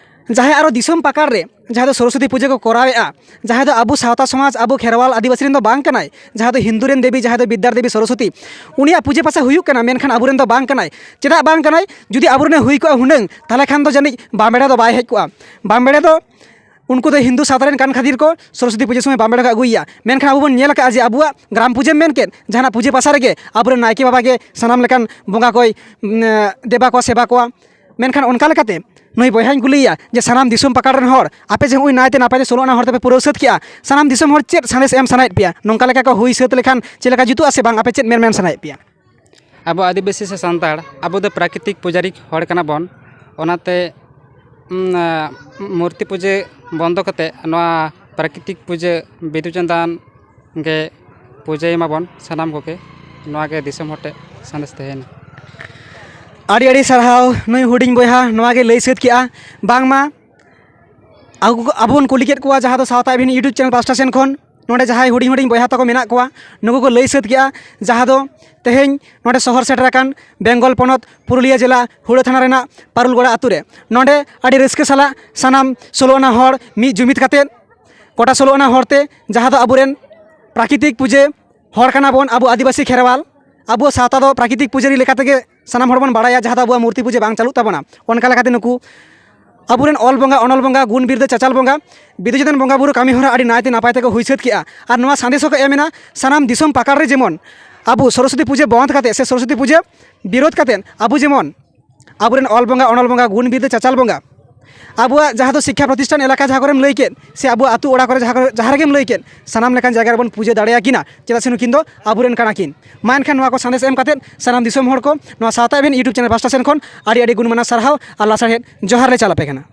ᱡᱟᱦᱟᱸᱭ ᱟᱨᱚ ᱫᱤᱥᱚᱢ ᱯᱟᱠᱟᱲ ᱨᱮ ᱡᱟᱦᱟᱸ ᱫᱚ ᱥᱚᱨᱚᱥᱚᱛᱤ ᱯᱩᱡᱟᱹ ᱠᱚ ᱠᱚᱨᱟᱣᱮᱫᱼᱟ, ᱡᱟᱦᱟᱸ ᱫᱚ ᱟᱵᱚ ᱥᱟᱶᱛᱟ ᱥᱚᱢᱟᱡᱽ, ᱟᱵᱚ ᱠᱷᱮᱨᱣᱟᱞ ᱟᱹᱫᱤᱵᱟᱹᱥᱤ ᱨᱮᱱ ᱫᱚ ᱵᱟᱝ ᱠᱟᱱᱟᱭ, ᱡᱟᱦᱟᱸ ᱫᱚ ᱦᱤᱱᱫᱩ ᱨᱮᱱ ᱫᱮᱵᱤ, ᱡᱟᱦᱟᱸᱭ ᱫᱚ ᱵᱤᱫᱽᱫᱟ ᱫᱮᱵᱤ ᱥᱚᱨᱚᱥᱚᱛᱤ, ᱩᱱᱤᱭᱟᱜ ᱯᱩᱡᱟᱹ ᱯᱟᱥᱟ ᱦᱩᱭᱩᱜ ᱠᱟᱱᱟ, ᱢᱮᱱᱠᱷᱟᱱ ᱟᱵᱚᱨᱮᱱ ᱫᱚ ᱵᱟᱝ ᱠᱟᱱᱟᱭ᱾ ᱪᱮᱫᱟᱜ ᱵᱟᱝ ᱠᱟᱱᱟᱭ? ᱡᱩᱫᱤ ᱟᱵᱚᱨᱮᱱ ᱦᱩᱭ ᱠᱚᱜᱼᱟ ᱦᱩᱱᱟᱹᱝ, ᱛᱟᱦᱚᱞᱮ ᱠᱷᱟᱱ ᱫᱚ ᱡᱟᱹᱱᱤᱡ ᱵᱟᱢᱵᱮᱲᱟ ᱫᱚ ᱵᱟᱭ ᱦᱮᱡ ᱠᱚᱜᱼᱟ᱾ ᱵᱟᱢᱵᱮᱲᱟ ᱫᱚ ᱩᱱᱠᱩ ᱫᱚ ᱦᱤᱱᱫᱩ ᱥᱟᱶᱛᱟ ᱨᱮᱱ ᱠᱟᱱ ᱠᱷᱟᱹᱛᱤᱨ ᱠᱚ ᱥᱚᱨᱚᱥᱚᱛᱤ ᱯᱩᱡᱟᱹ ᱥᱚᱢᱚᱭ ᱵᱟᱢᱵᱮᱲᱟ ᱠᱚ ᱟᱹᱜᱩᱭᱮᱭᱟ᱾ ᱢᱮᱱᱠᱷᱟᱱ ᱟᱵᱚ ᱵᱚᱱ ᱧᱮᱞ ᱟᱠᱟᱫᱼᱟ ᱡᱮ ᱟᱵᱚᱣᱟᱜ ᱜᱨᱟᱢ ᱯᱩᱡᱟᱹᱢ ᱢᱮᱱ ᱠᱮᱫ, ᱡᱟᱦᱟᱱᱟᱜ ᱯᱩᱡᱟᱹ ᱯᱟᱥᱟ ᱨᱮᱜᱮ ᱟᱵᱚᱨᱮᱱ ᱱᱟᱭᱠᱮ ᱵᱟᱵᱟ ᱜᱮ ᱥᱟᱱᱟᱢ ᱞᱮᱠᱟᱱ ᱵᱚᱸᱜᱟ ᱠᱚᱭ, ᱩᱢ, ᱫᱮᱵᱟ ᱠᱚᱣᱟ, ᱥᱮᱵᱟ ᱠᱚᱣᱟ᱾ ᱢᱮᱱᱠᱷᱟᱱ ᱚᱱᱠᱟ ᱞᱮᱠᱟᱛᱮ ᱱᱩᱭ ᱵᱚᱭᱦᱟᱧ ᱠᱩᱞᱤᱭᱮᱭᱟ ᱡᱮ ᱥᱟᱱᱟᱢ ᱫᱤᱥᱚᱢ ᱯᱟᱠᱟᱲ ᱨᱮᱱ ᱦᱚᱲ, ᱟᱯᱮ ᱡᱮ ᱱᱚᱜᱼᱚᱭ ᱱᱟᱭᱛᱮ ᱱᱟᱯᱟᱭ ᱛᱮ ᱥᱳᱞᱳ ᱟᱱᱟ ᱦᱚᱲ ᱛᱮᱯᱮ ᱯᱩᱨᱟᱹᱣ ᱥᱟᱹᱛ ᱠᱮᱜᱼᱟ, ᱥᱟᱱᱟᱢ ᱫᱤᱥᱚᱢ ᱦᱚᱲ ᱪᱮᱫ ᱥᱟᱸᱫᱮᱥ ᱮᱢ ᱥᱟᱱᱟᱭᱮᱫ ᱯᱮᱭᱟ? ᱱᱚᱝᱠᱟ ᱞᱮᱠᱟ ᱠᱚ ᱦᱩᱭ ᱥᱟᱹᱛ ᱞᱮᱠᱷᱟᱱ ᱪᱮᱫ ᱞᱮᱠᱟ ᱡᱩᱛᱩᱜᱼᱟ ᱥᱮ ᱵᱟᱝ? ᱟᱯᱮ ᱪᱮᱫ ᱢᱮᱱ ᱢᱮᱱ ᱥᱟᱱᱟᱭᱮᱫ ᱯᱮᱭᱟ? ᱟᱵᱚ ᱟᱹᱫᱤᱵᱟᱹᱥᱤ ᱥᱮ ᱥᱟᱱᱛᱟᱲ, ᱟᱵᱚ ᱫᱚ ᱯᱨᱟᱠᱨᱤᱛᱤᱠ ᱯᱩᱡᱟᱨᱤ ᱦᱚᱲ ᱠᱟᱱᱟ ᱵᱚᱱ᱾ ᱚᱱᱟᱛᱮ, ᱩᱢ, ᱢᱩᱨᱛᱤ ᱯᱩᱡᱟᱹ ᱵᱚᱱᱫᱚ ᱠᱟᱛᱮ ᱱᱚᱣᱟ ᱯᱨᱟᱠᱨᱤᱛᱤᱠ ᱯᱩᱡᱟᱹ ᱵᱤᱫᱩ ᱪᱟᱸᱫᱟᱱ ᱜᱮ ᱯᱩᱡᱟᱹᱭ ᱢᱟᱵᱚᱱ ᱥᱟᱱᱟᱢ ᱠᱚᱜᱮ᱾ ᱱᱚᱣᱟ ᱜᱮ ᱫᱤᱥᱚᱢ ᱦᱚᱲ ᱴᱷᱮᱱ ᱥᱟᱸᱫᱮᱥ ᱛᱟᱦᱮᱸᱭᱮᱱᱟ᱾ ᱟᱹᱰᱤ ᱟᱹᱰᱤ ᱥᱟᱨᱦᱟᱣ, ᱱᱩᱭ ᱦᱩᱰᱤᱧ ᱵᱚᱭᱦᱟ ᱱᱚᱣᱟ ᱜᱮ ᱞᱟᱹᱭ ᱥᱟᱹᱛ ᱠᱮᱜᱼᱟ, ᱵᱟᱝᱢᱟ ᱟᱵᱚ, ᱟᱵᱚ ᱵᱚᱱ ᱠᱩᱞᱤ ᱠᱮᱫ ᱠᱚᱣᱟ ᱡᱟᱦᱟᱸ ᱫᱚ ᱥᱟᱶᱛᱟ ᱮᱵᱷᱮᱱ YouTube channel ᱯᱟᱥᱴᱟ ᱥᱮᱱ ᱠᱷᱚᱱ, ᱱᱚᱰᱮ ᱡᱟᱦᱟᱸᱭ ᱦᱩᱰᱤᱧ ᱦᱩᱰᱤᱧ ᱵᱚᱭᱦᱟ ᱛᱟᱠᱚ ᱢᱮᱱᱟᱜ ᱠᱚᱣᱟ, ᱱᱩᱠᱩ ᱠᱚ ᱞᱟᱹᱭ ᱥᱟᱹᱛ ᱠᱮᱜᱼᱟ ᱡᱟᱦᱟᱸ ᱫᱚ ᱛᱮᱦᱮᱧ ᱱᱚᱰᱮ ᱥᱚᱦᱚᱨ ᱥᱮᱴᱮᱨ ᱟᱠᱟᱱ ᱵᱮᱝᱜᱚᱞ ᱯᱚᱱᱚᱛ ᱯᱩᱨᱩᱞᱤᱭᱟᱹ ᱡᱮᱞᱟ ᱦᱩᱲᱟᱹ ᱛᱷᱟᱱᱟ ᱨᱮᱱᱟᱜ ᱯᱟᱨᱩᱞᱜᱚᱲᱟ ᱟᱹᱛᱩ ᱨᱮ ᱱᱚᱰᱮ ᱟᱹᱰᱤ ᱨᱟᱹᱥᱠᱟᱹ ᱥᱟᱞᱟᱜ ᱥᱟᱱᱟᱢ ᱥᱳᱞᱳ ᱟᱱᱟ ᱦᱚᱲ ᱢᱤᱫ ᱡᱩᱢᱤᱫ ᱠᱟᱛᱮᱫ ᱜᱚᱴᱟ ᱥᱳᱞᱳ ᱟᱱᱟ ᱦᱚᱲ ᱛᱮ, ᱡᱟᱦᱟᱸ ᱫᱚ ᱟᱵᱚᱨᱮᱱ ᱯᱨᱟᱠᱨᱤᱛᱤᱠ ᱯᱩᱡᱟᱹ ᱦᱚᱲ ᱠᱟᱱᱟ ᱵᱚᱱ, ᱟᱵᱚ ᱟᱹᱫᱤᱵᱟᱹᱥᱤ ᱠᱷᱮᱨᱣᱟᱞ, ᱟᱵᱚ ᱥᱟᱶᱛᱟ ᱫᱚ ᱯᱨᱟᱠᱨᱤᱛᱤᱠ ᱯᱩᱡᱟᱹᱨᱤ ᱞᱮᱠᱟ ᱛᱮᱜᱮ ᱥᱟᱱᱟᱢ ᱦᱚᱲ ᱵᱚᱱ ᱵᱟᱲᱟᱭᱟ, ᱡᱟᱦᱟᱸ ᱫᱚ ᱟᱵᱚᱣᱟᱜ ᱢᱩᱨᱛᱤ ᱯᱩᱡᱟᱹ ᱵᱟᱝ ᱪᱟᱹᱞᱩᱜ ᱛᱟᱵᱚᱱᱟ᱾ ᱚᱱᱠᱟ ᱞᱮᱠᱟᱛᱮ ᱱᱩᱠᱩ ᱟᱵᱚᱨᱮᱱ ᱚᱞ ᱵᱚᱸᱜᱟ, ᱚᱱᱚᱞ ᱵᱚᱸᱜᱟ, ᱜᱩᱱ ᱵᱤᱨᱫᱟᱹ ᱪᱟᱪᱟᱞ ᱵᱚᱸᱜᱟ, ᱵᱤᱫᱩ ᱪᱟᱸᱫᱟᱱ ᱵᱚᱸᱜᱟ ᱵᱩᱨᱩ ᱠᱟᱹᱢᱤ ᱦᱚᱨᱟ ᱟᱹᱰᱤ ᱱᱟᱭᱛᱮ ᱱᱟᱯᱟᱭ ᱛᱮᱠᱚ ᱦᱩᱭ ᱥᱟᱹᱛ ᱠᱮᱜᱼᱟ᱾ ᱟᱨ ᱱᱚᱣᱟ ᱥᱟᱸᱫᱮᱥ ᱦᱚᱸᱠᱚ ᱮᱢ ᱮᱱᱟ ᱥᱟᱱᱟᱢ ᱫᱤᱥᱚᱢ ᱯᱟᱠᱟᱲ ᱨᱮ, ᱡᱮᱢᱚᱱ ᱟᱵᱚ ᱥᱚᱨᱚᱥᱚᱛᱤ ᱯᱩᱡᱟᱹ ᱵᱚᱱᱫᱷ ᱠᱟᱛᱮᱫ ᱥᱮ ᱥᱚᱨᱚᱥᱚᱛᱤ ᱯᱩᱡᱟᱹ ᱵᱤᱨᱳᱫᱷ ᱠᱟᱛᱮᱫ ᱟᱵᱚ ᱡᱮᱢᱚᱱ ᱟᱵᱚᱨᱮᱱ ᱚᱞ ᱵᱚᱸᱜᱟ, ᱚᱱᱚᱞ ᱵᱚᱸᱜᱟ, ᱜᱩᱱ ᱵᱤᱨᱫᱟᱹ ᱪᱟᱪᱟᱞ ᱵᱚᱸᱜᱟ, ᱟᱵᱚᱣᱟᱜ ᱡᱟᱦᱟᱸ ᱫᱚ ᱥᱤᱠᱠᱷᱟ ᱯᱨᱚᱛᱤᱥᱴᱷᱟᱱ ᱮᱞᱟᱠᱟ ᱡᱟᱦᱟᱸ ᱠᱚᱨᱮᱢ ᱞᱟᱹᱭ ᱠᱮᱫ, ᱥᱮ ᱟᱵᱚᱣᱟᱜ ᱟᱹᱛᱩ ᱚᱲᱟᱜ ᱠᱚᱨᱮ ᱡᱟᱦᱟᱸ ᱠᱚᱨᱮ, ᱡᱟᱦᱟᱸ ᱨᱮᱜᱮᱢ ᱞᱟᱹᱭ ᱠᱮᱫ, ᱥᱟᱱᱟᱢ ᱞᱮᱠᱟᱱ ᱡᱟᱭᱜᱟ ᱨᱮᱵᱚᱱ ᱯᱩᱡᱟᱹ ᱫᱟᱲᱮᱭᱟᱠᱤᱱᱟ, ᱪᱮᱫᱟᱜ ᱥᱮ ᱱᱩᱠᱤᱱ ᱫᱚ ᱟᱵᱚᱨᱮᱱ ᱠᱟᱱᱟ ᱠᱤᱱ᱾ ᱢᱟ ᱮᱱᱠᱷᱟᱱ ᱱᱚᱣᱟ ᱠᱚ ᱥᱟᱸᱫᱮᱥ ᱮᱢ ᱠᱟᱛᱮᱫ ᱥᱟᱱᱟᱢ ᱫᱤᱥᱚᱢ ᱦᱚᱲ ᱠᱚ ᱱᱚᱣᱟ ᱥᱟᱶᱛᱟ ᱮᱵᱷᱮᱱ YouTube ᱪᱮᱱᱮᱞ ᱯᱟᱦᱴᱟ ᱥᱮᱱ ᱠᱷᱚᱱ ᱟᱹᱰᱤ ᱟᱹᱰᱤ ᱜᱩᱱ ᱢᱟᱱᱟᱣ ᱥᱟᱨᱦᱟᱣ ᱟᱨ ᱞᱟᱥᱟᱲᱦᱮᱫ ᱡᱚᱦᱟᱨ ᱞᱮ ᱪᱟᱞ ᱟᱯᱮ ᱠᱟᱱᱟ᱾